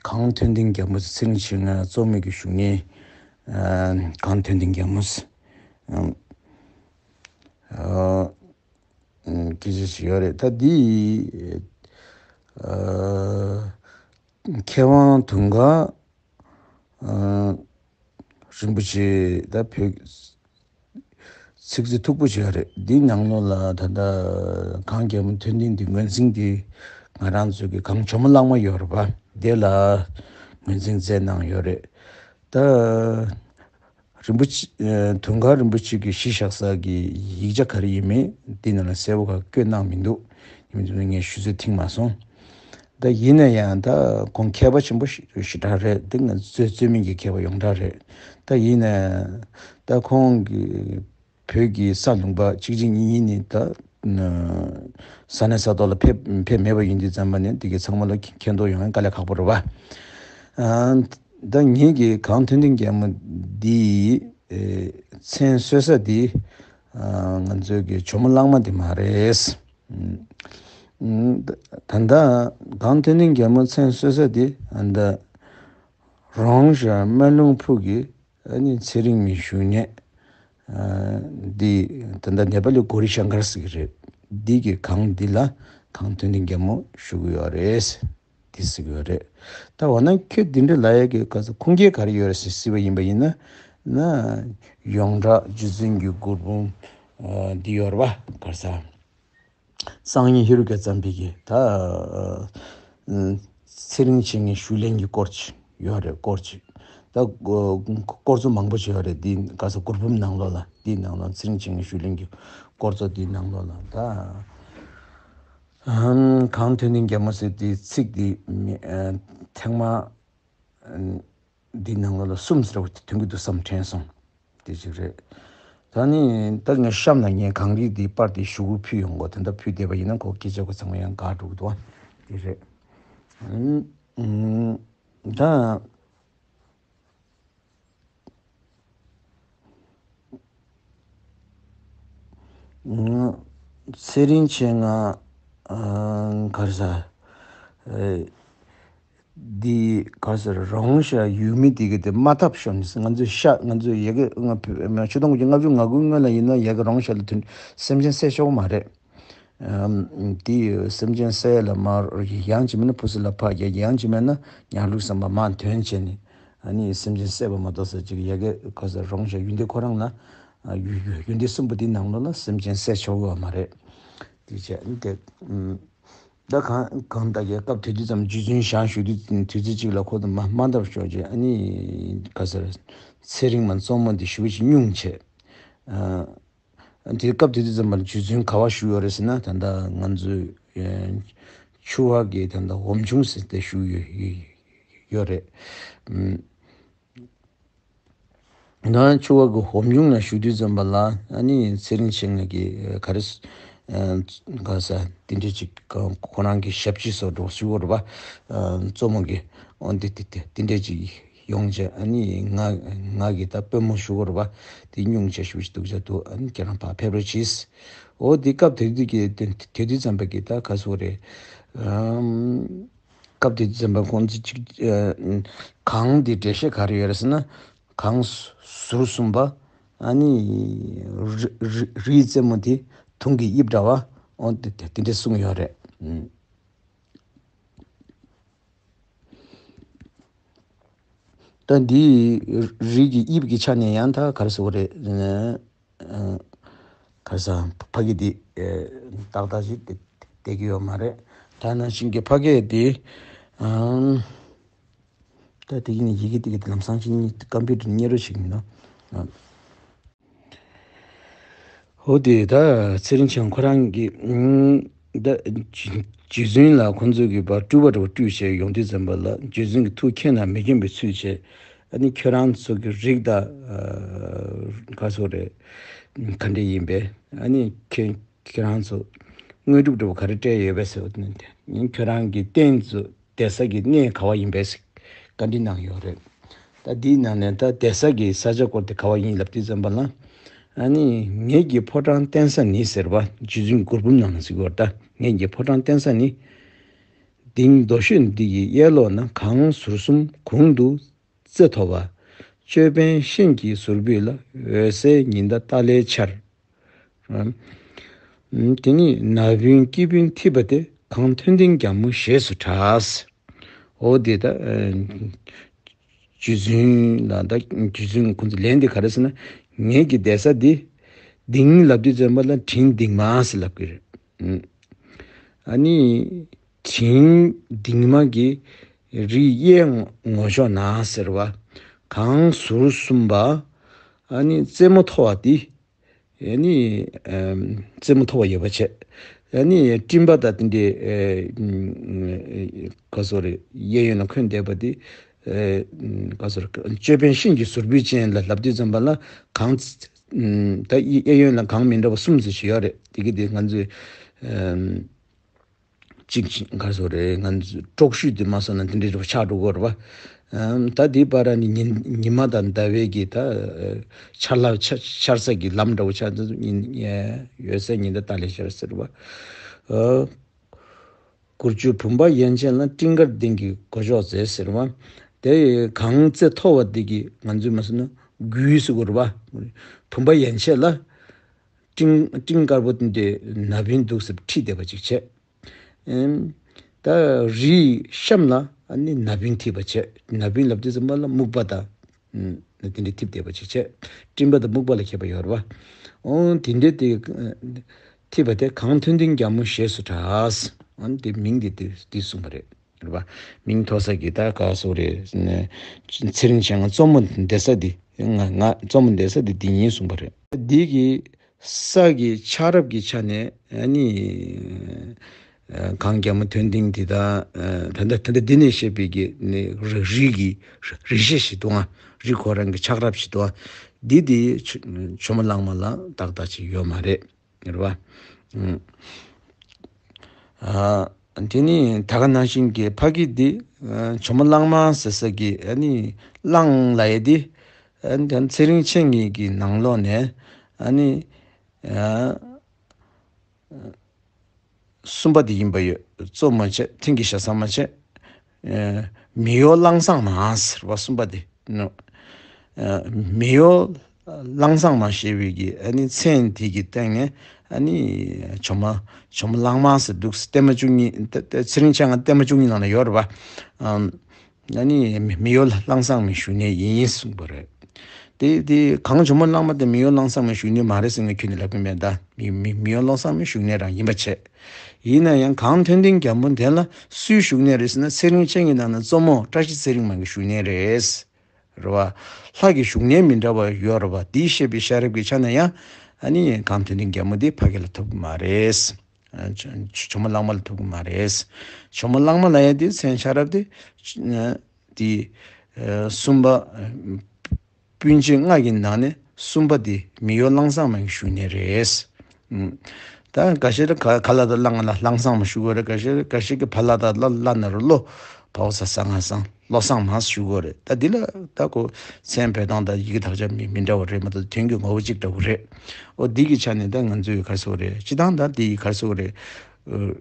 གངས་མཐོན་ལྡིང་རྒྱལ་མོ་ཚེ་རིང་མཆེད་ལྔ་གཙོ་མོ་གི་བཞུགས་གནས་གངས་མཐོན་ལྡིང་རྒྱལ་མོ། སྐད་ཆ་ཞིག་ཡོད་རེད། ད་འདི་མཁས་དབང་དུང་དཀར། ཨ་རིན་པོ་ཆེ་ད་བོད་ཚིག་མཛོད་མཐུག་པོ་ཅིག་རེད། འདིའི་ནང་ལོགས་ལ་ད་ལྟ་གངས་རྒྱལ་མོ་མཐོན་ལྡིང་འདི་ངོས་འཛིན་འདི་ང་རང་ཚོ་གི་གངས་ཇོ་མོ་གླང་མ་ཡོད་རེད་པ། དེ་ལ་ངོས་འཛིན་མཛད་གནང་ཡོད་རེད། ད་རིན་པོ་ཆེ་ཨ་དུང་དཀར་རིན་པོ་ཆེ་གི་གཞིས་བཞག་ས་གི་ཡིག་ཆ་ག་རེ་ཡིན་མིན་འདི་ནང་ལ་གསལ་པོ་ག་བཀོད་གནང་མི་འདུག་ཡིན་མིན་ངས་ཞུ་ཚོད་ཐིང་མ་སོང་། ད་ཡིན་ན་ཡང་ད་ཁོང་མཁས་པ་ཆེན་པོ་ཞེ་ཞེ་དྲག་རེད། འདི་ང་ཚོའི་རྩོད་མེད་ཀྱི་མཁས་པ་ཡོངས་གྲགས་རེད། ད་ཡིན་ན་ད་ཁོང་གི་བོད་ཀྱི་ས་ལུང་པ་གཅིག་གཅིག་གཉིས་གཉིས་ནས་ད་ས་གནས་ས་ཐོག་ལ་ཕེབས་ཕེབས་མེད་པ་ཡིན་དུས་ཙམ་པ་ནས་འདི་གའི་ཚང་མ་ལ་མཁྱེན་རྟོགས་ཡོང་ཡ་དཀའ་ལས་ཁག་པོ་རེད་པ། ཨ་ད་ངེད་ཀྱི་གངས་མཐོན་ལྡིང་རྒྱལ་མོ་འདིའི་ཨེ་མཚན་གསོལ་ས་འདི་ཨ་ང་ཚོའི་གི་ཇོ་མོ་གླང་མ་འདི་མ་རེད། ཨ་ད་ལྟ་གངས་མཐོན་ལྡིང་རྒྱལ་མོ་མཚན་གསོལ་ས་འདི་ཨ་ད་རོང་ཤར་སྨན་ལུང་ཕུག་གི་ཨ་ནི་ཚེ་རིང་མའི་བཞུགས་གནས་ཨ་འདི་ད་ལྟ་ནེ་པ་ལི་གོ་རི་ཤང་ཀར་ཟེར་གི་རེད། འདི་གི་གངས་འདི་ལ་གངས་མཐོན་ལྡིང་རྒྱལ་མོ་བཞུགས་ཡོད་རེད། འདི་ཟེར་གི་ཡོད་རེད། ད་འོ་ན་ཁྱོད་འདི་འདྲ་ལབ་ཡ་གི་ག་ས་ཁུངས་སྐྱེལ་ག་རེ་ཡོད་རེད་ཟེར་སྲིད་པ་ཡིན་པ་ཡིན་ན། ན་ཡོངས་གྲགས་རྗེ་བཙུན་གྱི་མགུར་འབུམ་ཨ་འདི་ཡོད་རེད་པ། ག་ས་གསང་སྙིང་ཧེ་རུ་ཀ་བརྩམས་པའི་གི་ད་ཨ་ཚེ་རིང་མཆེད་ལྔའི་བཞུགས་གླིང་གི་སྐོར་ཅིག་ཡོད་རེད། སྐོར་ཅིག་ད་སྐོར་ཚོགས་མང་པོ་ཅིག་ཡོད་རེད། འདི་ག་ས་མགུར་འབུམ་ནང་ལོགས་ལ་འདི་ནང་ལོགས་ཚེ་རིང་མཆེད་ལྔའི་བཞུགས་གླིང་གི་སྐོར་ཚོགས་འདི་ནང་ལོགས་ལ་ད། ཨམ་གངས་མཐོན་ལྡིང་རྒྱལ་མོ་ཟེར་དེའི་ཚིག་འདི་མི་ཨ་ཐེངས་མ་ཨ་འདི་ནང་ལོགས་ལ་གསུམ་ཟེར་བ་དེ་ཐོན་གྱི་འདུག་བསམ་དྲན་སོང་། དེ་ཅིག་རེད། ད་ནི་ད་ངས་གཤམ་ལ་ངས་གངས་རི་འདི་པར་དེ་ཞུ་གུ་ཕུལ་ཡོང་གོ། དེ་འདྲ་ཕུལ་བསྡད་པ་ཡིན་ན་ཁོ་སྐད་ཆ་ཁོ་ཚང་མ་ཡང་འགག་འགྲོ་གི་འདུག་བ། དེ་རེད། ཨམ་ཨམ་ད། ཚེ་རིང་མཆེད་ལྔ་ག་རེ་ཟ། འདི་ག་རེ་ཟ་རོང་ཤར་ཡུལ་མི་འདི་གི་དེ་དམའ་ཐབས་ཤོར་ནས་ང་ཚོའི་ཤ་ང་ཚོའི་ཡ་གི་ཆིག་སྟོང་དགུ་བརྒྱ་ལྔ་བཅུ་ང་དགུ་སྔོན་ལ་ཡིན་ན་ཡ་གི་རོང་ཤར་ལ་ཐོན་སེམས་ཅན་བསད་ཆོག་མ་རེད། དེ་སེམས་ཅན་བསད་ལ་མར་ཡང་ཅི་མིན་ན་ཕུ་སི་ལ་ཕ་རྒྱ་ཡང་ཅི་མིན་ན་ཉ་ལུག་ཟམ་པ་མ་ཐོན་བྱས་ནས་ཨ་ནི་སེམས་ཅན་བསད་པ་མ་གཏོགས་ས་ཅིག་ཡ་གི་ག་ས་རོང་ཤར་ཡུལ་སྡེ་ཁོ་རང་ལ་ཡུལ་ཡུལ་སྡེ་གསུམ་པོ་དེའི་ནང་ལོགས་ལ་སེམས་ཅན་བསད་ཆོག་གི་ཡོད་མ་རེད། དེ་བྱས་ཨ་ནི་དེ་ད་གང་གང་ལྟར་གྱི་སྐབས་དེ་དུས་ཙམ་རྗེ་བཙུན་ཞལ་བཞུགས་དུས་དུས་ཚོད་གཅིག་ལ་ཁོ་དང་མ་མ་འདབ་ཤོར་རྗེས་ཨ་ནི་ག་ས་ཚེ་རིང་མ་གཙོ་མོ་འདི་ཞུ་བ་ཞིག་སྙུང་བྱས། དེ་སྐབས་དེ་དུས་ཙམ་པར་རྗེ་བཙུན་ག་བ་བཞུགས་ཡོད་རེད་ཟེར་ན་ད་ལྟ་ང་ཚོའི་ཆུ་བ་གི་ད་ལྟ་འོམ་ཆུང་ཟེར་ཏེ་བཞུགས་ཡོད་ཡོད་རེད། ད་ཆུ་བ་གི་འོམ་ཆུང་ལ་བཞུགས་དུས་ཙམ་པ་ལ་ཨ་ནི་ཚེ་རིང་མཆེད་ལྔ་གི་ག་རེ་ག་ས་དེ་འདྲ་ཅིག་ཁོ་རང་གི་ཞབས་ཕྱི་སོགས་འགྲོ་ཞུ་བར་བ་གཙོ་མོ་གི་འོན་ཏེ་དེ་དེ་དེ་འདྲ་ཅིག་ཡོང་བྱས་ཨ་ནི་ང་ང་གི་ད་དཔོན་མོ་ཞུ་བར་བ་དེ་སྙུང་བྱས་ཞུ་ཞིག་འདུག་བྱ་འདུག་ཨ་ནི་ཁྱེད་རང་ཕར་ཕེབས་རོགས་གྱིས། འོ་དེ་སྐབས་དེ་དུས་ཀྱི་དེ་དེ་དུས་ཙམ་པ་གི་ད་ག་སོ་རེད། ཨམ་ སྐབས་དེ་ཙམ་པ་ཁོང་ཚོས་ཅིག་ཨ་གངས་དེ་འགྲེལ་བཤད་ག་རེ་ཡོད་རེད་ཟེར་ན། གངས་ཟུར་གསུམ་པ། ཨ་ནི་རི་རི་རིའི་རྩེ་མོ་དེ་དུང་གི་དབྱིབས་འདྲ་བ། འོ་དེ་དེ་དེ་འདྲ་གསུངས་ཡོད་རེད། ཨུམ། ད་འདི་རིགས་ཀྱི་དབྱིབས་ཀྱི་ཆ་ནས་ཡང་ད་ག་རེ་ཟེར་དགོས་རེད། ཨ་ག་རེ་ཟེར། ཕ་གི་འདི་ཨ་ཏག་ཏག་ཅིག་བསྡད་བསྡད་ཀྱི་ཡོད་མ་རེད། ད་ནང་བཞིན་གྱི་ཕ་གི་འདི་ཨམ། ད་དེ་ཡིན་ན་ཡི་གེ་དེ་གི་ལམ་སང་ཅིག་ཀམ་པུ་ཊར་སྙན་རུ་ཞིག་ཡིན་ན། ཨ། འོ་དེ་ད་ཚེ་རིང་ཆོས་དབྱིངས་ཁོ་རང་གིས་ཨུམ། ད་རྗེ་བཙུན་ལ་ཁོང་ཚོ་གིས་ཕར་སྤྲུལ་པ་འདྲ་བོ་སྤྲུལ་བྱས་ཡོང་དུས་ཙམ་པ་ལ། རྗེ་བཙུན་གྱི་ཐུགས་མཁྱེན་དང་མི་མཁྱེན་པའི་ཚུལ་བྱས། ཨ་ནི་ཁྱོད་རང་ཚོ་གི་རིགས་ད་ཨ་ག་ཚོད་རེད། ག་འདྲ་ཡིན་པས། ཨ་ནི་ཁྱེད་ཁྱེད་རང་ཚོ་དངོས་གྲུབ་འདྲ་བོ་ག་རེ་སྤྲད་ཡོད་པས་ཟེར་བ་དེ་ནི། ཁྱོད་རང་གི་རྟེན་གཙོ་བསྡད་ས་གི་གནས་ག་བ་ཡིན་པས་ཟེར་བཀའ་འདྲི་གནང་ཡོད་རེད། ད་འདིའི་ནང་ནས་ད་བསྡད་ས་གི་ས་ཆ་སྐོར་དེ་ག་བ་ཡིན་ལབ་དུས་ཙམ་པ་ལ། ཨ་ནི་ངེད་ཀྱི་ཕོ་བྲང་བརྟེན་ས་ནི་ཟེར་བ། རྗེ་བཙུན་གུར་འབུམ་ནང་ན་ཟེར་གྱི་ཡོད་རེད། ད་ངེད་ཀྱི་ཕོ་བྲང་བརྟེན་ས་ནི། དེང་མདོ་ཤོད་འདི་ཡི་གཡས་ལོགས་ན། གངས་ཟུར་གསུམ་གུང་དུ་རྩེ་མཐོ་བ། ཅོད་པན་ཤིང་གི་ཟུར་ཕུད་ལ། འོད་གསལ་ཉི་ཟླ་ཏཱ་ལའི་ཆར། དེ་ནས་ན་བུན་སྐྱེས་བུ་འཐིབས་པ་དེ། གངས་མཐོན་ལྡིང་རྒྱལ་མོ་ཞེས་སུ་གྲགས། འོ་དེ་ད་རྗེ་བཙུན་ལ་ད་རྗེ་བཙུན་ཁོང་ཚོ་ལན་དེ་ག་རེ་ཟེར་ན། ངེད་ཀྱི་བསྡད་ས་འདི་དིང་ལབ་དུས་ཙམ་པ་ལ་དྲིན་དིང་མ་ཟེར་ལབ་ཀྱི་རེད། ཨ་ནི་དྲིན་དིང་མ་གི་རིའི་གཡས་ངོས་ཕྱོགས་ན་ཟེར་བ། གངས་ཟུར་གསུམ་པ། ཨ་ནི་རྩེ་མོ་མཐོ་བ་འདི། ཨ་ནི་ཨམ་རྩེ་མོ་མཐོ་བ་ཡོད་པ་བྱས། ཨ་ནི་སྤྲིན་པ་དང་དེ་འདྲའི་ཨེ་ག་ཟེར་རེད། གཡས་གཡོན་ལ་འཁོན་བསྡད་པ་དེ་ཨེ་ག་ཟེར། ཅོད་པན་ཤིང་གི་ཟུར་ཕུད་ཅན་ལ་ལབ་དུས་ཙམ་པ་ལ་གངས་ད་གཡས་གཡོན་ལ་གངས་མི་འདྲ་བ་གསུམ་ཙམ་ཞིག་ཡོད་རེད། དེ་གི་དེ་ང་ཚོས་ཨམ། གཅིག་གཅིག་ག་རེ་ཟེར་རེད། ང་ཚོ་དཀྲོག་ཤུལ་དེ་མ་སོང་ན་དེ་འདྲའི་ཆགས་འགྲོ་གི་རེད་པ། ཨམ། ད་དེའི་བར་ནི་ཉི་ཉི་མ་དང་ཟླ་བའི་གི་ད་ཨ་འཆར་ལམ་འཆར་འཆར་ས་གི་ལམ་འདྲ་བོ་ཆགས་འདུག་ཉིན་ཨ་འོད་གསལ་ཉི་ཟླ་ཏཱ་ལའི་ཆར་ཟེར་བ། ཨ་གུར་ཆུ་བུམ་པ་ཡན་ཆད་ལ། སྤྲིན་དཀར་ལྡིང་གི་གོ་ཅོག་མཛེས་ཟེར་བ། དེ་གངས་རྩེ་མཐོ་བ་འདི་གི་ང་ཚོས་མ་སོང་ན་མགུལ་ཟེར་གི་རེད་པ། བུམ་པ་ཡན་ཆད་ལ་སྤྲིན་སྤྲིན་དཀར་པོ་འདི་ན་བུན་འདུག་ཟེར་འཁྲིད་བསྡད་པ་ཅིག་བྱས། ཨེམ། ད་རིའི་གཤམ་ལ་ཨ་ནི་ན་བུན་འཐིབས་པ་བྱས། ན་བུན་ལབ་དུས་ཙམ་པ་ལ་སྨུག་པ་དང་། ཨུམ། དེ་འདྲ་འཐིབས་བསྡད་པ་ཅིག་བྱས། སྤྲིན་པ་དང་སྨུག་པ་ལ་ཁྱད་པར་ཡོད་རེད་པ། ཨོ་དེ་འདྲ་དེ་འཐིབས་པ་དེ་གངས་མཐོན་ལྡིང་རྒྱལ་མོ་ཞེས་སུ་གྲགས། ཨ་ནི་དེ་མིང་དེ་དེ་དེ་གསུངས་པ་རེད། རེད་པ། མིང་ཐོགས་ས་གི་ད་ག་ཟེར་རེད། ཚེ་རིང་ཆོས་དབྱིངས་རྩེ་མོ་བསྡད་ས་དེ། ང་ང་རྩེ་མོ་བསྡད་ས་དེ་དེ་ཡིན་གསུངས་པ་རེད། འདི་གི་ས་གི་ཆགས་རབས་ཀྱི་ཆ་ནས་ཨ་ནི་གངས་རྒྱལ་མོ་མཐོན་ལྡིང་དེ་དང་། ད་ལྟ་ད་ལྟ་འདི་ནས་བཤད་པའི་གི་ནི་རི་རི་གི་རི་གཤིས་ཤིག་འདུག་ཨ། རི་ཁོ་རང་གི་ཆགས་རབས་ཤིག་འདུག་ཨ། འདི་དེ་ཇོ་མོ་གླང་མ་ལ་ཏག་ཏག་ཅིག་ཡོད་མ་རེད། རེད་པ། ཨ་དེ་ནི་ད་ག་ནང་བཞིན་གྱི་ཕ་གི་འདི་ཇོ་མོ་གླང་མ་ཟེར་ས་གི་ཨ་ནི་གླང་ལབ་ཡས་འདི། ཨ་ནི་ཚེ་རིང་མཆེད་གཉིས་ཀྱི་ནང་ལོགས་ནས་ཨ་ནི་ཨ་གསུམ་པ་དེ་ཡིན་པ་ཡོད། གཙོ་མོ་བྱས། མཐིང་གི་ཞྭ་ཚང་མ་བྱས། ཨ་མི་གཡོ་གླང་བཟང་མ་ཟེར་བ་གསུམ་པ་དེ་ནོ། ཨ་མི་གཡོ་གླང་བཟང་མ་ཞེས་པའི་གི་ཨ་ནི་མཚན་དེ་གི་སྟེང་ནས་ཨ་ནི་ཇོ་མོ་ཇོ་མོ་གླང་མ་ཟེར་འདུག། བསྟན་མ་བཅུ་གཉིས། ཚེ་རིང་མཆེད་ལྔ་བསྟན་མ་བཅུ་གཉིས་ནང་ན་ཡོད་རེད་པ། ཨམ། ཨ་ནི་མི་མི་གཡོ་གླང་བཟང་མའི་བཞུགས་གནས་ཡིན་གསུངས་པ་རེད། དེ་དེ་གངས་ཇོ་མོ་གླང་མ་དེ་མི་གཡོ་གླང་བཟང་མའི་བཞུགས་གནས་མ་རེད་ཟེར་ནས་ཁྱོན་ནས་ལབ་ཀྱི་མེད་ད། མི་མི་མི་གཡོ་གླང་བཟང་མའི་བཞུགས་གནས་རང་ཡིན་པ་བྱས། ཡིན་ན་ཡང་གངས་མཐོན་ལྡིང་རྒྱལ་མོ་དེ་ལ་སུའི་བཞུགས་གནས་རེད་ཟེར་ན། ཚེ་རིང་མཆེད་གཉིས་ནང་ན་གཙོ་མོ་བཀྲ་ཤིས་ཚེ་རིང་མ་གི་བཞུགས་གནས་རེད། རེད་པ། ལྷ་གི་བཞུགས་གནས་མི་འདྲ་བ་ཡོད་རེད་པ། འདི་བཤད་པའི་ཤེས་རབ་ཀྱི་ཆ་ནས་ཡང་ཨ་ནི་གངས་མཐོན་ལྡིང་རྒྱལ་མོ་འདི་ཕ་གི་ལ་ཐུག་གི་མ་རེད། ཨ་ཇོ་ཇོ་མོ་གླང་མ་ལ་ཐུག་གི་མ་རེད། ཇོ་མོ་གླང་མ་ལབ་ཡས་འདི་མཚན་ཆགས་རབས་འདི་ཨ་འདི་ཨ་གསུམ་པ། སྤུན་མཆེད་ལྔ་གི་ནང་ནས་གསུམ་པ་དེ་མི་གཡོ་གླང་བཟང་མའི་བཞུགས་གནས་རེད། ཨུམ། ད་འགའ་ཤས་ལ་ག་ག་ལ་ད་གླང་ལ་གླང་བཟང་མ་ཞུ་གི་རེད། འགའ་ཤས་འགའ་ཤས་ཀྱི་བ་ལ་ད་ལ་ལ་ན་རོ་ལོ། བའོ་ས་ས་ང་བཟང་བློ་བཟང་མ་ཞུ་གི་རེད། ད་འདི་ལ་ད་ཁོ་མཚན་འབོད་སྟངས་དང་ཡི་གེ་དག་ཆ་མི་མི་འདྲ་བ་རེད་མ་གཏོགས་དོན་གྱི་ངོ་བོ་གཅིག་འདྲ་བོ་རེད། ཨོ་འདི་གི་ཆ་ནས་ད་ང་ཚོའི་ག་རེ་ཟེར་དགོས་རེད། སྤྱི་བཏང་ད་འདི་ག་རེ་ཟེར་དགོས་རེད། ཨོ།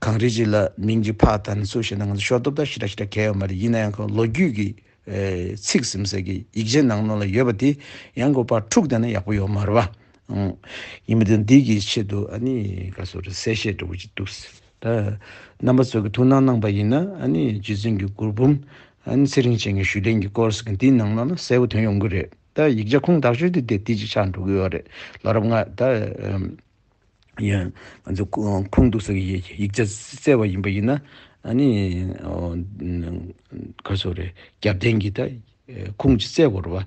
གང་རེ་ཅིག་ལ་མིང་ཅིག་ཕར་བཏགས་ནས་ཚུར་བཤད་ན་ང་ཚོ་ཤོར་སྟོབས་ད་ཞེ་དྲག་ཞེ་དྲག་གལ་ཡོད་མ་རེད། ཡིན་ན་ཡང་ཁོ་ལོ་རྒྱུས་ཀྱི་ཚིག་ཟིན་ས་གི་ཡིག་ཆའི་ནང་ལོགས་ལ་ཡོད་པ་དེ་ཡང་ཁོ་ཕར་འཁྲུགས་བསྡད་ན་ཡག་པོ་ཡོད་མ་རེད་བ། ཨང་། ཡིན་པ་དེ་འདི་གི་ཆེད་དུ་ཨ་ནི་ག་ཚོད་རེད། གསལ་བཤད་འདྲ་བོ་ཅིག་འདུག། ད་རྣམ་པ་ཚོ་གི་ཐུགས་སྣང་གནང་པ་ཡིན་ན་ཨ་ནི་རྗེ་བཙུན་གྱི་མགུར་འབུམ། ཨ་ནི་ཚེ་རིང་ཅན་གྱི་ཞུས་ལན་གྱི་སྐོར་ཟེར་གྱི་འདིའི་ནང་ལོགས་ན་གསལ་པོ་ཐོན་ཡོང་གི་རེད། ད་ཡིག་ཆ་ཁུངས་དག་ཤོས་དེ་དེ་དེ་ཅིག་ཆགས་འགྲོ་གི་ཡོད་རེད། ལོ་རབས་ལྔ་ད་ཡང་ང་ཚོ་ཁུངས་གཏུགས་ས་གི་ཡིག་ཆ་བཙལ་བ་ཡིན་པ་ཡིན་ན་ཨ་ནི་ག་ཚོད་རེད། རྒྱབ་རྟེན་གྱི་ད་ཁུངས་ཅིག་བཙལ་དགོས་རེད་བ།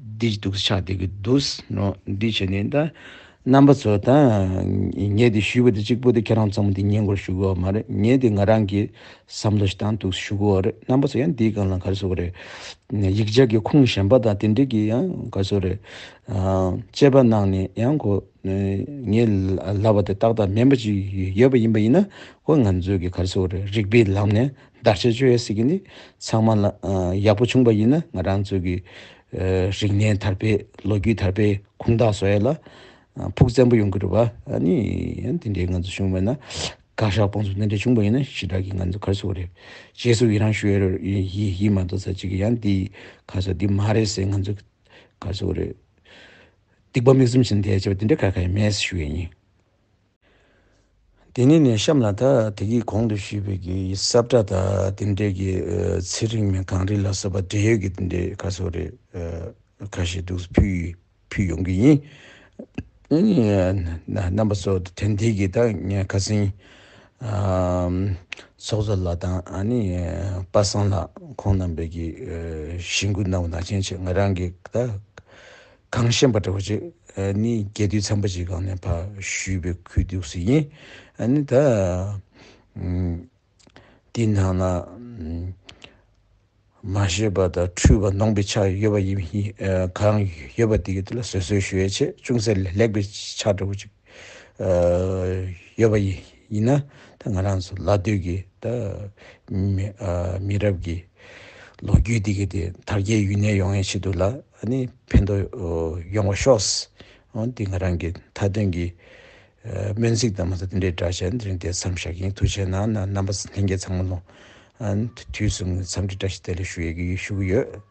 འདི་འདུག་ཆགས་བསྡད་ཀྱི་འདུག་ནོ། འདི་བྱས་ནས་ད་རྣམ་པ་ཚོ་ད་ངས་འདི་ཞུས་པ་དེ་གཅིག་པོ་དེ་ཁྱེད་རང་ཚང་མ་འདི་ཉན་དགོས་ཞུ་གི་ཡོད་མ་རེད། ངས་འདི་ང་རང་གི་བསམ་བློ་ཞིག་བཏང་འདུག་ཞུ་གི་ཡོད་རེད། རྣམ་པ་ཚོ་ཡང་འདིའི་སྒང་ལ་ག་རེ་ཟེར་དགོས་རེད། ཡིག་ཆ་གི་ཁུངས་གཞན་པ་དང་དེ་འདྲས་ཀྱི་ཡང་ག་རེ་ཟེར་དགོས་རེད། དཔྱད་པ་གནང་ནས་ཡང་ཁོ་ངས་ལབ་པ་དེ་ཏག་ཏག་མིན་པ་ཅིག་ཡོད་པ་ཡིན་པ་ཡིན་ན་ཁོ་ང་ཚོས་ཀྱི་ག་རེ་ཟེར་དགོས་རེད། རིགས་པའི་ལམ་ནས་བརྡར་ཤ་གཅོད་ཡས་ཟེར་གྱི་ནི་ཚང་མ་ལ་ཡག་པོ་བྱུང་པ་ཡིན་ན་ང་རང་ཚོ་གི་རིག་གནས་དར་སྤེལ་ལོ་རྒྱུས་དར་སྤེལ་ཁུངས་དག་བཟོ་ཡས་ལ་ཕུགས་བཙན་པོ་ཡོང་གི་རེད་བ། ཨ་ནི་ཡང་དེ་འདྲའི་ང་ཚོ་བྱུང་བས་ན་དགག་བཞག་སྤོང་ཚུལ་དེ་འདྲ་བྱུང་པ་ཡིན་ན་ཞེ་དྲག་གི་ང་ཚོ་ག་རེ་ཟེར་དགོས་རེད། རྗེས་སུ་ཡི་རང་ཞུ་ཡས་རེད། ཡིན་ཡིན་མ་གཏོགས་ས་གཅིག་གི་ཡང་འདི་ག་རེ་ཟེར་འདི་མ་རེད་ཟེར་ང་ཚོ་ག་རེ་ཟེར་དགོས་རེད། སྡིག་པ་མིག་བཙུམ་བྱས་ནས་བསྡད་བྱས་པ་དེ་འདྲ་ག་ག་ཡང་མེད་ཞུ་ཡས་ཡིན། དེ་ནས་ནས་གཤམ་ལ་ད་དེ་གི་གོང་དུ་ཞུས་པའི་གི་ས་བཀྲ་དང་དེ་འདྲའི་གི་ཚེ་རིང་མའི་གངས་རི་ལ་སོགས་པ་འབྲེལ་ཡོད་ཀྱི་དེ་འདྲའི་ག་རེ་ཟེར་དགོས་རེད། ཁ་ཤས་འདུག་ཕུལ་ཕུལ་ཡོང་གི་ཡིན། ཨ་ནི་རྣམ་པ་ཚོ་དེ་འདྲའི་གི་ད་ངས་ཁ་སང་ཚོགས་གཙོ་ལགས་དང་ཨ་ནི་པ་སངས་ལགས་ཁོང་རྣམ་པས་ཀྱི་ཞུ་སྐུལ་གནང་བ་ནང་བཞིན་བྱས་ང་རང་གིས་ད་གང་ཤེས་པ་འདྲ་བོ་ཅིག་ཨ་ནི་རྒྱས་བསྡུས་ཚན་པ་ཅིག་སྒང་ནས་ཕར་ཞུས་པའི་ཁུལ་འདུག་སེ་ཡིན། ཨ་ནི་ད་འདི་ནང་ན་མ་ཤེས་པ་དང་འཁྲུལ་པ་ནོངས་པའི་ཆ་ཡོད་པ་ཡིན། གང་ཡོད་པ་དེ་གི་དེ་ལ་བཟོད་གསོལ་ཞུ་ཡས་ཆེད་ཅུང་ཟད་ལེགས་པའི་ཆ་འདྲ་བོ་ཅིག་ཡོད་པ་ཡིན་ན་ད་ང་རང་ཚོ་ལ་དུས་ཀྱི་ད་མི་མི་རབས་ཀྱི་ལོ་རྒྱུས་འདི་གི་དེ་དར་རྒྱས་ཡུན་གནས་ཡོང་ཡས་ཆེད་དུ་ལ་ཨ་ནི་ཕན་ཐོགས་ཡོང་བ་ཤོག་འོ་འདི་ང་རང་གི་མཐའ་དོན་གྱི་སྨོན་ཚིག་དང་མ་ཟད་དེ་འདྲའི་འདྲ་བྱས་འདི་རིང་དེ་མཚམས་བཞག་གི་ཡིན། ཐུགས་རྗེ་གནང་། རྣམ་པ་ལྷན་རྒྱས་ཚང་མ་ལོ་དུས་གསུམ་འཚམས་འདྲི་བཀྲ་ཤིས་བདེ་ལེགས་ཞུ་ཡས་ཀྱི་ཞུ་གི་ཡོད།